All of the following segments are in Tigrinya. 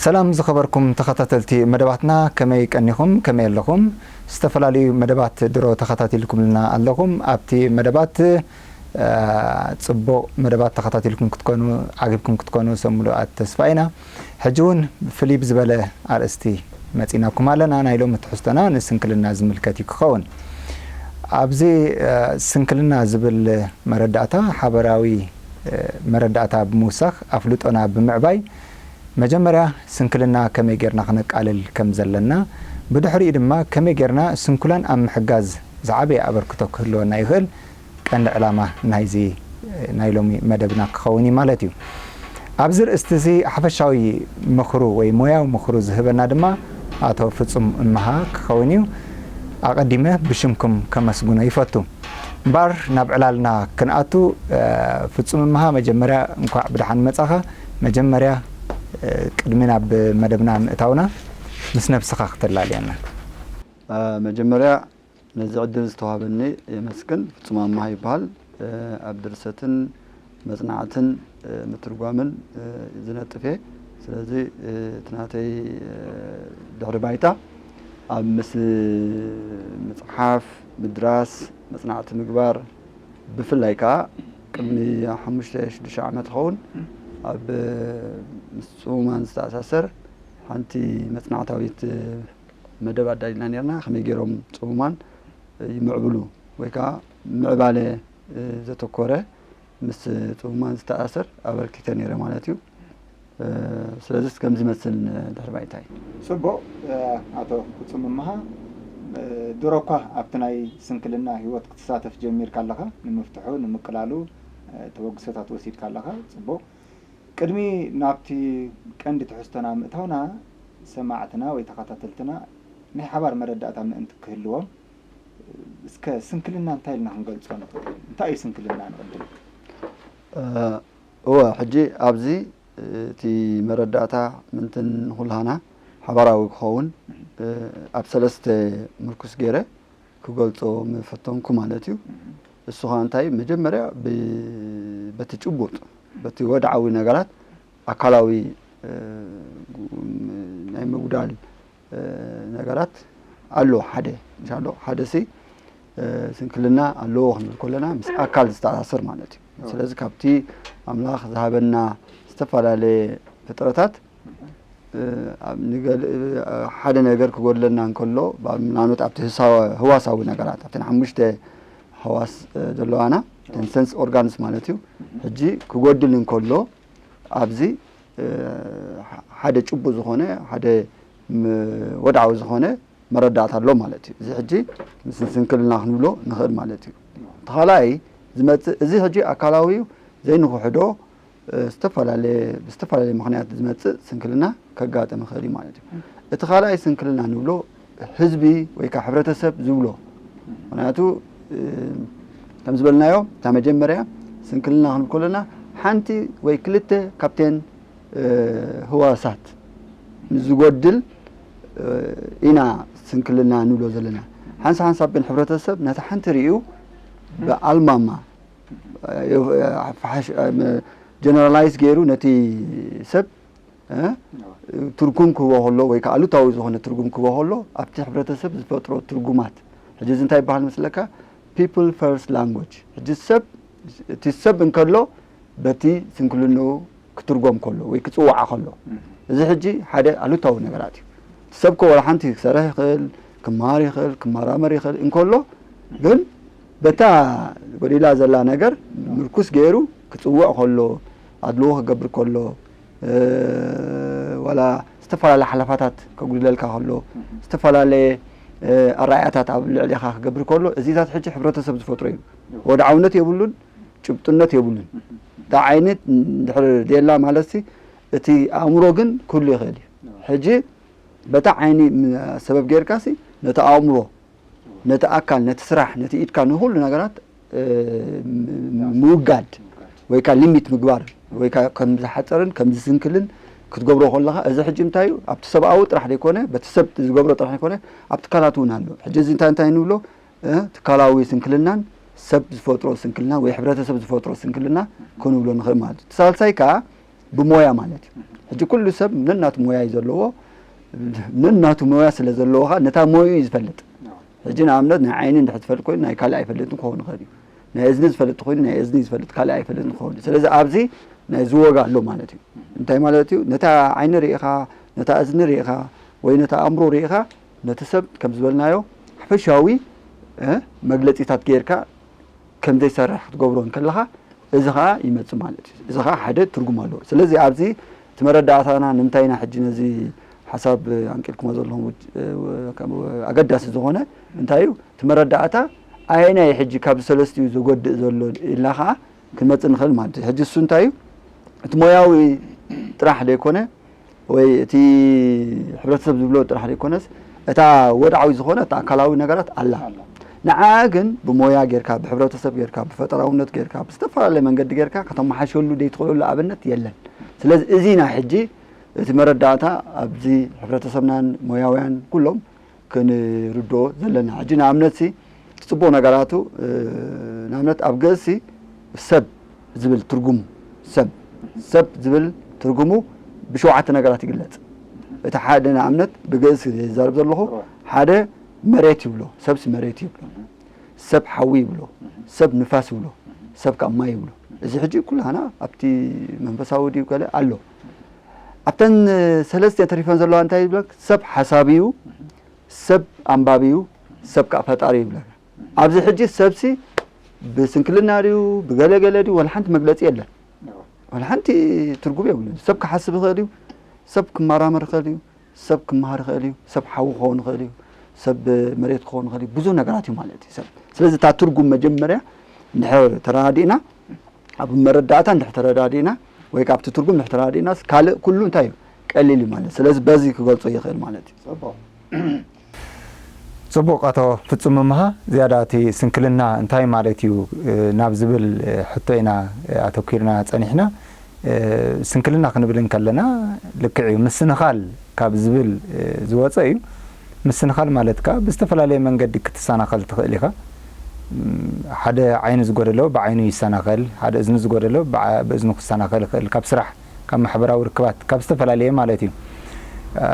ሰላም ዝኸበርኩም ተኸታተልቲ መደባትና፣ ከመይ ቀኒኹም? ከመይ ኣለኹም? ዝተፈላለዩ መደባት ድሮ ተኸታቲልኩምልና ኣለኹም። ኣብቲ መደባት፣ እ፣ ጽቡቕ መደባት ተኸታቲልኩም ክትኮኑ፣ ዓጊብኩም ክትኮኑ ሰሙሉኣት ተስፋ ኢና። ሕጂ እውን ፍልይ ብዝበለ ኣርእስቲ መጺናኩም ኣለና። ናይ ሎሚ ትሕዝቶና ንስንክልና ዝምልከት እዩ ክኸውን። ኣብዚ፣ እ፣ ስንክልና ዝብል መረዳእታ ሓበራዊ፣ እ፣ መረዳእታ ብምውሳኽ ኣፍልጦና ብምዕባይ መጀመርያ ስንክልና ከመይ ጌርና ክነቃልል ከም ዘለና፣ ብድሕሪኡ ድማ ከመይ ጌርና ስንኩላን ኣብ ምሕጋዝ ዝዓበየ ኣበርክቶ ክህልወና ይኽእል ቀንዲ ዕላማ ናይዚ ናይ ሎሚ መደብና ክኸውን እዩ ማለት እዩ። ኣብዚ ርእስቲ እዚ ሓፈሻዊ ምኽሩ ወይ ሞያዊ ምኽሩ ዝህበና ድማ ኣቶ ፍጹም እመሃ ክኸውን እዩ። ኣቐዲመ ብሽምኩም ከመስግኖ ይፈቱ። እምበኣር ናብ ዕላልና ክንኣቱ፣ እ፣ ፍጹም እመሃ መጀመርያ እንኳዕ ብደሓን መጻኻ። መጀመርያ፣ እ፣ ቅድሚ ናብ መደብና ምእታውና ምስ ነብስኻ ክተላልየና። እ፣ መጀመርያ ነዚ ዕድል ዝተዋህበኒ የመስግን። ፍጹም ኣመሃ ይበሃል። እ፣ ኣብ ድርሰትን መጽናዕትን፣ እ፣ ምትርጓምን፣ እ፣ ዝነጥፍ እየ። ስለዚ፣ እ፣ እቲ ናተይ፣ እ፣ ድሕሪ ባይታ ኣብ ምስ-፣ ምጽሓፍ፣ ምድራስ፣ መጽናዕቲ ምግባር፣ ብፍላይ ከኣ ቅድሚ ሓሙሽተ ሽዱሽተ ዓመት ይኸውን ኣብ ምስ ጽሙማን ዝተኣሳሰር ሓንቲ መጽናዕታዊት መደብ ኣዳሊና ነርና። ከመይ ገይሮም ጽሙማን ይምዕብሉ ወይ ከኣ ምዕባለ ዘተኮረ ምስ ጽሙማን ዝተኣሳሰር ኣበርኪተ ነይረ ማለት እዩ። እ፣ ስለዚስ ከምዚ ይመስል ድሕሪ ባይታይ። ጽቡቕ፣ እ፣ ኣቶ ፍጹም እመሃ፣ እ፣ ድሮ እኳ ኣብቲ ናይ ስንክልና ህይወት ክትሳተፍ ጀሚርካ ኣለኻ፣ ንምፍትሑ፣ ንምቅላሉ፣ እ፣ ተበግሶታት ወሲድካ ኣለኻ። ጽቡቕ። ቅድሚ ናብቲ ቀንዲ ትሕዝቶና ምእታውና፣ ሰማዕትና ወይ ተኸታተልትና ናይ ሓባር መረዳእታ ምእንቲ ክህልዎም፣ እስከ ስንክልና እንታይ ኢልና ክንገልጾ ንኽእል? እንታይ እዩ ስንክልና ንቕድም? እ፣ እወ፣ ሕጂ ኣብዚ እቲ መረዳእታ ምእንቲ ንኹላህና ሓባራዊ ክኸውን፣ እ፣ ኣብ ሰለስተ ምርኩስ ገይረ ክገልጾ ምፈተንኩ ማለት እዩ። እሱ ኸኣ እንታይ፣ መጀመርያ ብ-፣ በቲ ጭቡጥ፣ በቲ ወድዓዊ ነገራት ኣካላዊ፣ እ፣ ጉ-፣ ናይ ምጉዳል፣ እ፣ ነገራት ኣሎ። ሓደ፣ እንሻሎ፣ ሓደ ሲ፣ እ፣ ስንክልና ኣለዎ ክንብል ከለና ምስ ኣካል ዝተኣሳሰር ማለት እዩ። እዎ። ስለዚ ካብቲ ኣምላኽ ዝሃበና ዝተፈላለየ ፍጥረታት፣ እ፣ ኣብ ንገል-፣ እ፣ ሓደ ነገር ክጎድለና እንከሎ፣ ብ-፣ ንኣብነት ኣብቲ ህሳወ-፣ ህዋሳዊ ነገራት፣ ኣብተን ሓሙሽተ ህዋስ፣ እ፣ ዘለዋና፣ እተን ሰንስ ኦርጋንስ ማለት እዩ። ሕጂ ክጎድል እንከሎ፣ ኣብዚ፣ እ፣ ሓ-፣ ሓደ ጭቡጥ ዝኾነ፣ ሓደ ም-፣ ወድዓዊ ዝኾነ መረዳእታ ኣሎ ማለት እዩ። እዚ ሕጂ ምስ ስንክልና ክንብሎ ንኽእል ማለት እዩ። እቲ ካልኣይ ዝመጽእ፣ እዚ ሕጂ ኣካላዊ እዩ፣ ዘይንኽሕዶ፣ እ፣ ዝተፈላለየ፣ ብዝተፈላለየ ምኽንያት ዝመጽእ ስንክልና ከጋጥም ይኽእል እዩ ማለት እዩ። እቲ ካልኣይ ስንክልና ንብሎ ህዝቢ ወይ ከዓ ሕብረተሰብ ዝብሎ። ምኽንያቱ፣ እ፣ ከም ዝበልናዮ፣ እታ መጀመርያ ስንክልና ክንብል ከለና ሓንቲ ወይ ክልተ ካብተን፣ እ፣ ህዋሳት ምስ ዝጎድል፣ እ፣ ኢና ስንክልና ንብሎ ዘለና። ሓንሳብ ሓንሳብ ግን ሕብረተሰብ ነታ ሓንቲ ርእዩ ብኣልማማ፣ እ፣ ፋሓሽ-፣ እ፣ ጀነራላይዝ ገይሩ ነቲ ሰብ፣ እ፣ ትርጉም ክህቦ ከሎ ወይ ከዓ ኣሉታዊ ዝኾነ ትርጉም ክህቦ ከሎ ኣብቲ ሕብረተሰብ ዝፈጥሮ ትርጉማት። ሕጂ እዚ እንታይ ይበሃል መስለካ? ፒፕል ፈርስት ላንጉጅ። ሕጂ ሰብ፣ እቲ ሰብ እንከሎ በቲ ስንክልንኡ ክትርጎም ከሎ ወይ ክጽዋዓ ከሎ፣ እዚ ሕጂ ሓደ ኣሉታዊ ነገራት እዩ። እቲ ሰብ ከ ወላ ሓንቲ ክሰርሕ ይኽእል፣ ክመሃር ይኽእል፣ ክመራመር ይኽእል እንከሎ፣ ግን በታ ጎዲላ ዘላ ነገር ምርኩስ ገይሩ ክጽውዕ ከሎ፣ ኣድልዎ ክገብር ከሎ፣ እ፣ ዋላ ዝተፈላለየ ሓለፋታት ከጉድለልካ ከሎ፣ ዝተፈላለየ፣ እ፣ ኣረኣእያታት ኣብ ልዕሊኻ ክገብር ከሎ፣ እዚታት ሕጂ ሕብረተሰብ ዝፈጥሮ እዩ። ወድዓውነት የብሉን፣ ጭብጥነት የብሉን። እታ ዓይኒ እንድሕር ደላ ማለትሲ፣ እቲ ኣእምሮ ግን ክህሉ ይኽእል እዩ። ሕጂ በታ ዓይኒ ም-፣ ሰበብ ጌርካሲ፣ ነቲ ኣእምሮ፣ ነቲ ኣካል፣ ነቲ ስራሕ፣ ነቲ ኢድካ፣ ንኹሉ ነገራት፣ እ፣ ም-፣ ምውጋድ ወይ ከኣ ሊሚት ምግባር ወይ ከኣ ከም ዝሓጸርን ከም ዝስንክልን ክትገብሮ ከለኻ፣ እዚ ሕጂ እንታይ እዩ? ኣብቲ ሰብኣዊ ጥራሕ ዘይኮነ፣ በቲ ሰብ ዝገብሮ ጥራሕ ዘይኮነ፣ ኣብ ትካላት እውን ኣሎ። ሕጂ እዚ እንታይ፣ እንታይ ንብሎ? እ፣ ትካላዊ ስንክልናን ሰብ ዝፈጥሮ ስንክልና ወይ ሕብረተሰብ ዝፈጥሮ ስንክልና ክንብሎ ንኽእል ማለት እዩ። እቲ ሳልሳይ ከኣ ብሞያ ማለት እዩ። ሕጂ ኩሉ ሰብ ነናቱ ሞያ እዩ ዘለዎ። ነናቱ ሞያ ስለ ዘለዎ ኸዓ ነታ ሞያኡ እዩ ዝፈልጥ። ሕጂ ንኣብነት ናይ ዓይኒ እንድሕር ዝፈልጥ ኮይኑ ናይ ካልእ ኣይፈልጥን ክኸውን ይኽእል እዩ። ናይ እዝኒ ዝፈልጥ ኮይኑ ናይ እዝኒ ዝፈልጥ ካልእ ኣይፈልጥን ክኸውን እዩ። ስለዚ ኣብዚ ናይ ዝወጋ ኣሎ ማለት እዩ። እንታይ ማለት እዩ? ነታ ዓይኒ ርኢኻ፣ ነታ እዝኒ ርኢኻ ወይ ነታ ኣእምሮ ርኢኻ ነቲ ሰብ ከም ዝበልናዮ ሓፈሻዊ እ፣ መግለጺታት ጌርካ ከም ዘይሰርሕ ክትገብሮ እንከለኻ እዚ ኸዓ ይመጽእ ማለት እዩ። እዚ ኸዓ ሓደ ትርጉም ኣለዎ። ስለዚ ኣብዚ እቲ መረዳእታና ንምንታይ ኢና ሕጂ ነዚ ሓሳብ ኣንቂልኩሞ ዘለኹም ውድ-፣ እ፣ ከም ኣገዳሲ ዝኾነ እንታይ እዩ? እቲ መረዳእታ ኣየናይ ሕጂ ካብ ሰለስቲኡ ዘጎድእ ዘሎ ኢልና ኸዓ ክንመጽእ ንኽእል ማለት እዩ። ሕጂ እሱ እንታይ እዩ? እቲ ሞያዊ ጥራሕ ዘይኮነ ወይ እቲ ሕብረተሰብ ዝብሎ ጥራሕ ዘይኮነስ እታ ወድዓዊ ዝኾነ እታ ኣካላዊ ነገራት ኣላ። ኣላ። ንዓ ግን ብሞያ ጌርካ፣ ብሕብረተሰብ ጌርካ፣ ብፈጠራውነት ጌርካ፣ ብዝተፈላለየ መንገዲ ጌርካ ከተመሓሸሉ ዘይትኽእለሉ ኣብነት የለን። ስለዚ እዚና ሕጂ እቲ መረዳእታ ኣብዚ ሕብረተሰብናን ሞያውያን ኩሎም ክንርድኦ ዘለና። ሕጂ ንኣብነትሲ እቲ ጽቡቕ ነገራቱ፣ እ፣ ንኣብነት ኣብ ግእዝሲ ሰብ ዝብል ትርጉሙ፣ ሰብ፣ ሰብ ዝብል ትርጉሙ ብሸውዓተ ነገራት ይግለጽ። እቲ ሓደ ንኣብነት ብግእዝ ይዛረብ ዘለኹ፣ እወ። ሓደ መሬት ይብሎ፣ ሰብሲ መሬት ይብሎ፣ ሰብ ሓዊ ይብሎ፣ ሰብ ንፋስ ይብሎ፣ ሰብ ከኣ ማይ ይብሎ። እዚ ሕጂ ኩላህና ኣብቲ መንፈሳዊ ድዩ ገለ ኣሎ። ኣብተን ሰለስተ ተሪፈን ዘለዋ እንታይ ይብለክ? ሰብ ሓሳቢ እዩ፣ ሰብ ኣንባቢ እዩ፣ ሰብ ከኣ ፈጣሪ እዩ ይብለካ። ኣብዚ ሕጂ ሰብሲ ብስንክልና ድዩ፣ ብገለገለ ድዩ፣ ወላ ሓንቲ መግለጺ የለን። እወ። ወላ ሓንቲ ትርጉም የብሉን። ሰብ ክሓስብ ይኽእል እዩ፣ ሰብ ክመራመር ይኽእል እዩ፣ ሰብ ክመሃር ይኽእል እዩ፣ ሰብ ሓዊ ክኸውን ይኽእል እዩ፣ ሰብ መሬት ክኸውን ይኽእል እዩ፣ ብዙሕ ነገራት እዩ ማለት እዩ ሰብ። ስለዚ እታ ትርጉም መጀመርያ እንድሕር ተረዳዲእና፣ ኣብ መረዳእታ እንድሕር ተረዳዲእና፣ ወይ ከኣ ኣብቲ ትርጉም እንድሕር ተረዳዲእናስ ካልእ ኩሉ እንታይ እዩ? ቀሊል እዩ ማለት። ስለዚ በዚ ክገልጾ ይኽእል ማለት እዩ። ጽቡቕ። ጽቡቕ ኣቶ ፍጹም መምሃ፣ ዝያዳ እቲ ስንክልና እንታይ ማለት እዩ፣ እ፣ ናብ ዝብል፣ እ፣ ሕቶ ኢና፣ እ፣ ኣተኲርና ጸኒሕና። እ፣ ስንክልና ክንብል እንከለና ልክዕ እዩ፣ ምስንኻል ካብ ዝብል፣ እ፣ ዝወጸ እዩ። ምስንኻል ማለት ከኣ ብዝተፈላለየ መንገዲ ክትሰናኸል ትኽእል ኢኻ። እም፣ ሓደ ዓይኒ ዝጎደሎ ብዓይኑ ይሰናኸል፣ ሓደ እዝኒ ዝጎደሎ ብዓ-፣ ብእዝኑ ክሰናኸል ይኽእል። ካብ ስራሕ፣ ካብ ማሕበራዊ ርክባት፣ ካብ ዝተፈላለየ ማለት እዩ። እ፣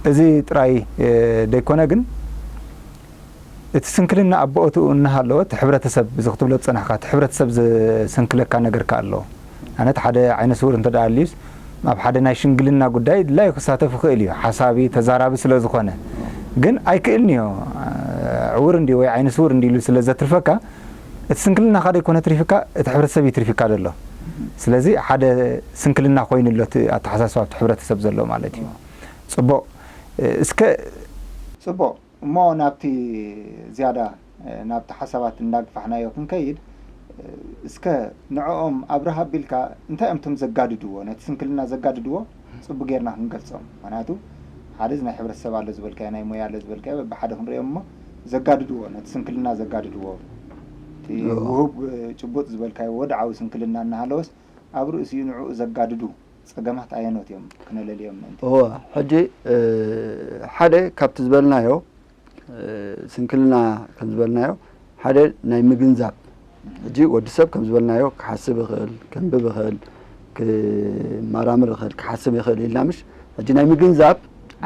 እዚ ጥራይ፣ እ፣ ደይኮነ ግን፣ እቲ ስንክልና ኣብ ቦትኡ እናሃለወ፣ እቲ ሕብረተሰብ፣ እዚ ክትብሎ ዝጸናሕካ፣ እቲ ሕብረተሰብ ዘስንክለካ ነገር ከኣ ኣሎ። ንኣብነት፣ ሓደ ዓይነ ስውር እንተ ደኣ ኣልዩስ፣ ኣብ ሓደ ናይ ሽምግልና ጉዳይ ድላዩ ክሳተፍ ይኽእል እዩ፣ ሓሳቢ፣ ተዛራቢ ስለ ዝኾነ። ግን ኣይክእልን እዩ፣ ዕውር እንድዩ ወይ ዓይነ ስውር እንድዩ ኢሉ ስለ ዘትርፈካ፣ እቲ ስንክልናኻ ደይኮነ ትሪፍካ፣ እቲ ሕብረተሰብ እዩ ትሪፍካ ዘሎ። ስለዚ ሓደ ስንክልና ኮይኑ ኣሎ እቲ ኣተሓሳስባ ኣብቲ ሕብረተሰብ ዘሎ ማለት እዩ። ጽቡቕ። እስከ ጽቡቕ። እሞ ናብቲ ዝያዳ፣ እ፣ ናብቲ ሓሳባት እንዳግፋሕናዮ ክንከይድ፣ እ፣ እስከ ንዕኦም ኣብርሃ ኣቢልካ እንታይ እዮም እቶም ዘጋድድዎ፣ ነቲ ስንክልና ዘጋድድዎ ጽቡቕ ጌርና ክንገልጾም። ምኽንያቱ ሓደ እዚ ናይ ሕብረተሰብ ኣሎ ዝበልካዮ፣ ናይ ሞያ ኣሎ ዝበልካዮ በብሓደ ክንሪኦም እሞ ዘጋድድዎ፣ ነቲ ስንክልና ዘጋድድዎ፣ እቲ እዎ። ውሁብ፣ እ፣ ጭቡጥ ዝበልካዮ ወድዓዊ ስንክልና እናሃለወስ ኣብ ርእሲኡ ንዕኡ ዘጋድዱ ጸገማት ኣየኖት እዮም ክነለልዮም ምእንቲ? እወ፣ ሕጂ፣ እ፣ ሓደ ካብቲ ዝበልናዮ፣ እ፣ ስንክልና ከም ዝበልናዮ፣ ሓደ ናይ ምግንዛብ፣ ሕጂ ወዲ ሰብ ከም ዝበልናዮ ክሓስብ ይኽእል፣ ከንብብ ይኽእል፣ ክመራምር ይኽእል፣ ክሓስብ ይኽእል ኢልና ምሽ? ሕጂ ናይ ምግንዛብ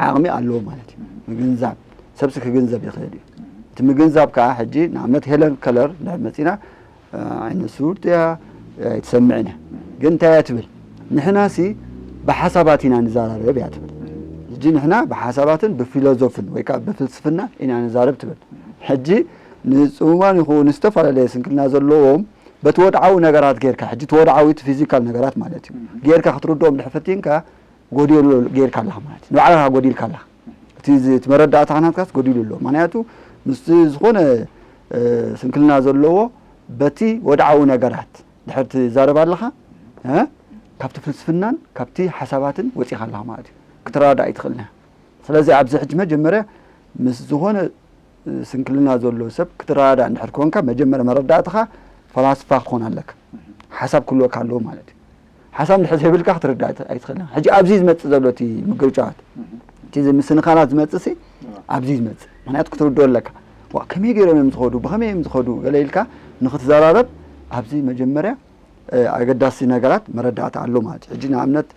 ዓቕሚ ኣለዎ ማለት እዩ። ምግንዛብ፣ ሰብሲ ክግንዘብ ይኽእል እዩ። እቲ ምግንዛብ ከኣ ሕጂ ንኣብነት ሄለን ከለር እንድሕር መጺና፣ እ፣ ዓይነ ስውር እያ፣ ኣይትሰምዕን እያ። ግን እንታይ እያ ትብል? ንሕናሲ ብሓሳባት ኢና ንዘራረብ እያ ትብል። ሕጂ ንሕና ብሓሳባትን ብፊሎዞፍን ወይ ከኣ ብፍልስፍና ኢና ንዛረብ ትብል። ሕጂ ንጽሙማን ይኹን ንዝተፈላለየ ስንክልና ዘለዎም በቲ ወድዓዊ ነገራት ጌርካ፣ ሕጂ እቲ ወድዓዊ እቲ ፊዚካል ነገራት ማለት እዩ፣ ጌርካ ክትርድኦም ድሕር ፈቲንካ፣ ጎዲሉ ጌርካ ኣለኻ ማለት እዩ። ንባዕልኻ ጎዲልካ ኣለኻ። እቲ ዝ-፣ እቲ መረዳእታ ናትካስ ጎዲሉ ኣሎ። ምኽንያቱ ምስቲ ዝኾነ፣ እ፣ ስንክልና ዘለዎ በቲ ወድዓዊ ነገራት ድሕር ትዛረብ ኣለኻ፣ እ፣ ካብቲ ፍልስፍናን ካብቲ ሓሳባትን ወጺኻ ኣለኻ ማለት እዩ። ክትረዳዳእ ኣይትኽእልን ኢኻ። ስለዚ ኣብዚ ሕጂ መጀመርያ ምስ ዝኾነ ስንክልና ዘሎ ሰብ ክትረዳዳእ እንድሕር ኮንካ፣ መጀመርያ መረዳእትኻ ፈላስፋ ክኾን ኣለካ። ሓሳብ ክህልወካ ኣለዎ ማለት እዩ። ሓሳብ እንድሕር ዘይብልካ ክትርዳእ ኣይት-፣ ኣይትኽእልን። ሕጂ ኣብዚ ዝመጽእ ዘሎ እቲ ምግርጫዋት፣ እቲ ዝ-፣ ምስንኻላት ዝመጽእ ሲ፣ ኣብዚ ዝመጽእ። ምኽንያቱ ክትርድኦ ኣለካ። ዋ፣ ከመይ ገይሮም እዮም ዝኸዱ? ብኸመይ እዮም ዝኸዱ? ገለ ኢልካ ንኽትዘራረብ ኣብዚ መጀመርያ፣ እ፣ ኣገዳሲ ነገራት መረዳእታ ኣሎ ማለት እዩ። ሕጂ ንኣብነት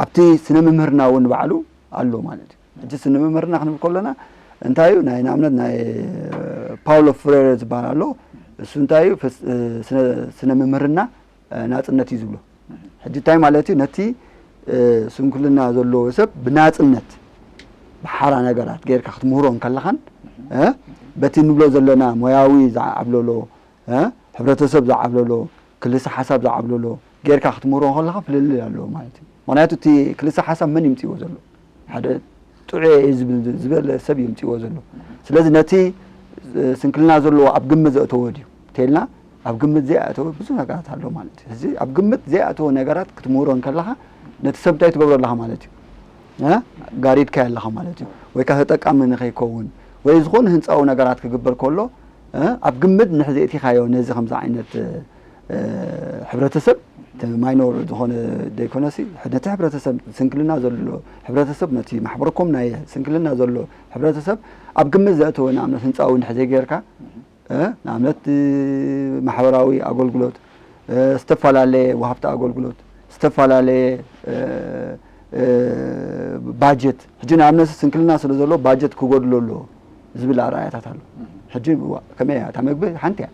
ኣብቲ ስነ ምምህርና እውን ባዕሉ ኣሎ ማለት እዩ። ሕጂ ስነ ምምህርና ክንብል ከለና እንታይ እዩ? ናይ ንኣብነት ናይ ፓውሎ ፍሬረ ዝበሃል ኣሎ። እሱ እንታይ እዩ? ስነ ምምህርና ናጽነት እዩ ዝብሎ። ሕጂ እንታይ ማለት እዩ? ነቲ ስንኩልና ዘለዎ ሰብ ብናጽነት ብሓራ ነገራት ጌርካ ክትምህሮ እንከለኻን በቲ ንብሎ ዘለና ሞያዊ ዝዓብለሎ ሕብረተሰብ ዝዓብለሎ ክልሰ ሓሳብ ዝዓብለሎ ጌርካ ክትምህሮ ከለኻ ፍልልይ ኣለዎ ማለት እዩ። ምክንያቱ እቲ ክልሰ ሓሳብ መን ይምፅዎ ዘሎ? ሓደ ጥዑየ እዩ ዝበለ ሰብ ይምፅዎ ዘሎ። ስለዚ ነቲ ስንክልና ዘለዎ ኣብ ግምት ዘእተዎ ድዩ ተልና ኣብ ግምት ዘይኣተወ ብዙ ነገራት ኣሎ ማለት እዩ። እዚ ኣብ ግምት ዘይኣተወ ነገራት ክትምህሮ እንከለኻ ነቲ ሰብ እንታይ ትገብሮ ኣለኻ ማለት እዩ? ጋሪድካዮ ኣለኻ ማለት እዩ። ወይ ከዓ ተጠቃሚ ንኸይከውን ወይ ዝኾነ ህንፃዊ ነገራት ክግበር ከሎ ኣብ ግምት ንሕዚ እቲኻዮ ነዚ ከምዚ ዓይነት ሕብረተሰብ ማይኖር ዝኾነ ዘይኮነሲ ነቲ ሕብረተሰብ ስንክልና ዘሎ ሕብረተሰብ ነቲ ማሕበረኮም ናይ ስንክልና ዘሎ ሕብረተሰብ ኣብ ግምት ዘእተወ ንኣብነት ህንፃዊ እንድሕር ዘይገርካ ንኣብነት ማሕበራዊ ኣገልግሎት ዝተፈላለየ ወሃብቲ ኣገልግሎት ዝተፈላለየ ባጀት ሕጂ ንኣብነት ስንክልና ስለ ዘሎ ባጀት ክጎድሎ ኣለዎ ዝብል ኣረኣያታት ኣሎ። ሕጂ ከመይ እያ እታ መግቢ ሓንቲ እያ።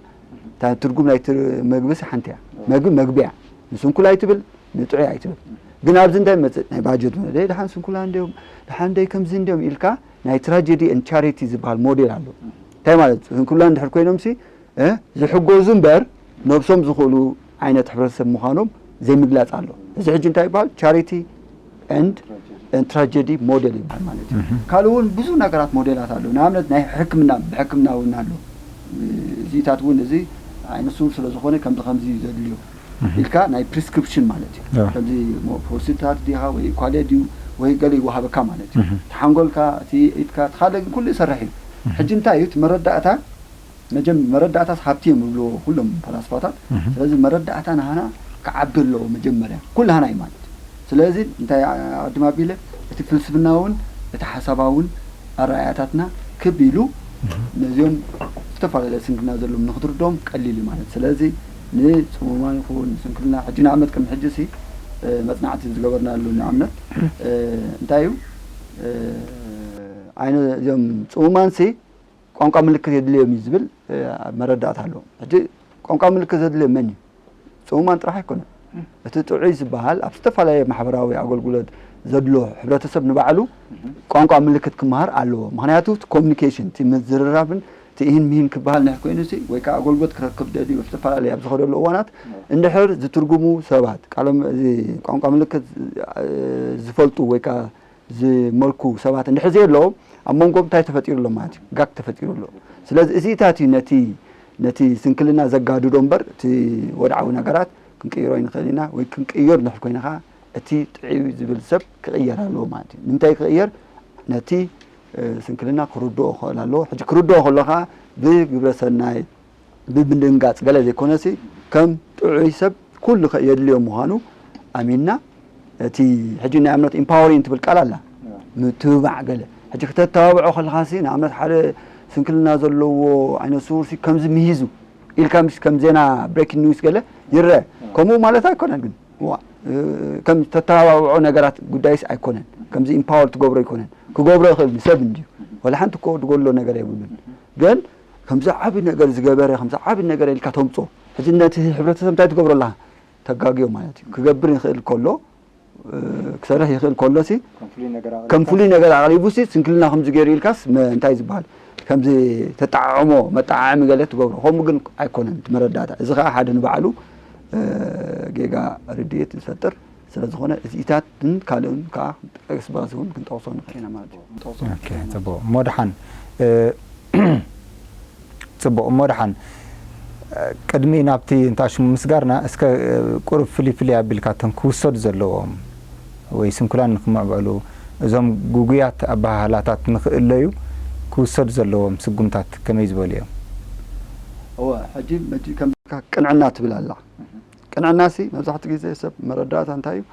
እታ ትርጉም ናይ መግቢ ሓንቲ እያ። መግቢ መግቢ እያ። ንስንኩል ኣይትብል ንጥዑይ ኣይትብል። ግን ኣብዚ እንታይ መፅእ ናይ ባጀት መ ደሓን ስንኩላ እንዲዮም ደሓን ደይ ከምዚ እንዲዮም ኢልካ ናይ ትራጀዲ ን ቻሪቲ ዝበሃል ሞዴል ኣሎ። እንታይ ማለት ስንኩላ እንድሕር ኮይኖም ሲ ዝሕገዙ እምበር ነብሶም ዝኽእሉ ዓይነት ሕብረተሰብ ምዃኖም ዘይምግላፅ ኣሎ። እዚ ሕጂ እንታይ ይበሃል? ቻሪቲ ኤንድ ትራጀዲ ሞዴል ይበሃል ማለት እዩ። ካልእ እውን ብዙ ነገራት ሞዴላት ኣሎ። ንኣብነት ናይ ሕክምና ብሕክምና እውን ኣሎ። እዚታት እውን እዚ ዓይነ ስውር ስለ ዝኾነ ከምዚ ከምዚ እዩ ዘድልዮ ኢልካ ናይ ፕሪስክሪፕሽን ማለት እዩ። ከምዚ ፖሲታት ዲኻ ወይ ኳሌ ድዩ ወይ ገለ ይወሃበካ ማለት እዩ። ተሓንጎልካ እቲ ኢድካ ተኻለ ግን ኩሉ ይሰርሕ እዩ። ሕጂ እንታይ እዩ እቲ መረዳእታ መጀም መረዳእታስ ሃብቲ እዮም ዝብልዎ ኩሎም ፈላስፋታት። ስለዚ መረዳእታ ናህና ክዓቢ ኣለዎ መጀመርያ ኩላህና እዩ ማለት እዩ። ስለዚ እንታይ ዓድም ኣቢለ እቲ ፍልስፍናውን እቲ ሓሳባውን ኣረኣያታትና ክብ ኢሉ ነዚኦም ዝተፈላለየ ስንክልና ዘለዎም ንክትርድኦም ቀሊል እዩ ማለት። ስለዚ ንፅሙማን ይኹን ንስንክልና ሕጂ ንኣብነት ቅድሚ ሕጂ ሲ መፅናዕቲ ዝገበርናሉ ንኣብነት እንታይ እዩ ኣነ እዚኦም ፅሙማን ሲ ቋንቋ ምልክት የድልዮም እዩ ዝብል መረዳእታ ኣለዎም። ሕጂ ቋንቋ ምልክት ዘድልዮ መን እዩ? ፅሙማን ጥራሕ ኣይኮነን። እቲ ጥዑይ ዝበሃል ኣብ ዝተፈላለየ ማሕበራዊ ኣገልግሎት ዘድሎ ሕብረተሰብ ንባዕሉ ቋንቋ ምልክት ክመሃር ኣለዎ። ምክንያቱ እቲ ኮሚኒኬሽን እቲ ምዝርራብን እቲ ኢሂን ምሂን ክበሃል ናይ ኮይኑ ሲ ወይ ከዓ ኣገልግሎት ክረክብ ደልዩ ኣብ ዝተፈላለየ ኣብ ዝኸደሉ እዋናት እንድሕር ዝትርጉሙ ሰባት ቃሎም እዚ ቋንቋ ምልክት ዝፈልጡ ወይ ከዓ ዝመልኩ ሰባት እንድሕር ዘየለዎም ኣብ መንጎም እንታይ ተፈጢሩ ኣሎ ማለት እዩ? ጋክ ተፈጢሩ ኣሎ። ስለዚ እዚታት እዩ ነቲ ነቲ ስንክልና ዘጋድዶ እምበር እቲ ወድዓዊ ነገራት ክንቅይሮ ይንኽእል ኢና ወይ ክንቅይር ንድሕር ኮይና ከዓ እቲ ጥዑይ ዝብል ሰብ ክቕየር ኣለዎ ማለት እዩ። ንምንታይ ክቕየር? ነቲ ስንክልና ክርድኦ ክኽእል ኣለዎ። ሕጂ ክርድኦ ከሎ ከዓ ብግብረ ሰናይ ብምድንጋፅ ገለ ዘይኮነሲ ከም ጥዑይ ሰብ ኩሉ የድልዮ ምዃኑ ኣሚንና እቲ ሕጂ ናይ እምነት ኢምፓወሪንግ ትብል ቃል ኣላ ምትብባዕ ገለ ሕጂ ክተተባብዖ ከለኻሲ ንኣብነት ሓደ ስንክልና ዘለዎ ዓይነት ስውርሲ ከምዚ ምሂዙ ኢልካ ምስ ከም ዜና ብሬኪንግ ኒውስ ገለ ይረአ ከምኡ ማለት ኣይኮነን ግን ዋ ከም ተተባብዖ ነገራት ጉዳይስ ኣይኮነን ከምዚ ኢምፓወር ትገብሮ ኣይኮነን ክገብሮ ይኽእል ንሰብ እንድዩ ወላ ሓንቲ እኮ ድጎሎ ነገር የብሉን ግን ከምዚ ዓቢ ነገር ዝገበረ ከምዚ ዓቢ ነገር ኢልካ ተምጾ ሕጂ ነቲ ሕብረተሰብ እንታይ ትገብሮ ኣለኻ ተጋግዮ ማለት እዩ ክገብር ይኽእል ከሎ ክሰርሕ ይኽእል ከሎ ሲ ከም ፍሉይ ነገር ኣቕሪቡ ሲ ስንክልና ከምዚ ገይሩ ኢልካስ እንታይ ዝበሃል ከምዚ ተጣዕዕሞ መጣዓዕሚ ገለ ትገብሮ ከምኡ ግን ኣይኮነን እቲ መረዳእታ እዚ ከዓ ሓደ ንባዕሉ ጌጋ ርድኢት ዝፈጥር ስለ ዝኾነ እዚኢታትን ካልእን ከዓ ጠቅስ በቅስ እውን ክንጠቅሶ ንኽእል ኢና ማለት እዩ። ጽቡቅ እሞ ደሓን ጽቡቕ እሞ ደሓን ቅድሚ ናብቲ እንታሽሙ ምስጋርና እስከ ቁሩብ ፍልይ ፍልይ ኣቢልካ እቶም ክውሰዱ ዘለዎም ወይ ስንኩላን ንክምዕበሉ እዞም ጉጉያት ኣበሃህላታት ንክእለዩ ክውሰዱ ዘለዎም ስጉምታት ከመይ ዝበሉ እዮም? እወ ሕጂ መዲ ከም ቅንዕና ትብል ኣላ ቅንዕና ሲ መብዛሕትኡ ግዜ ሰብ መረዳእታ እንታይ እዩ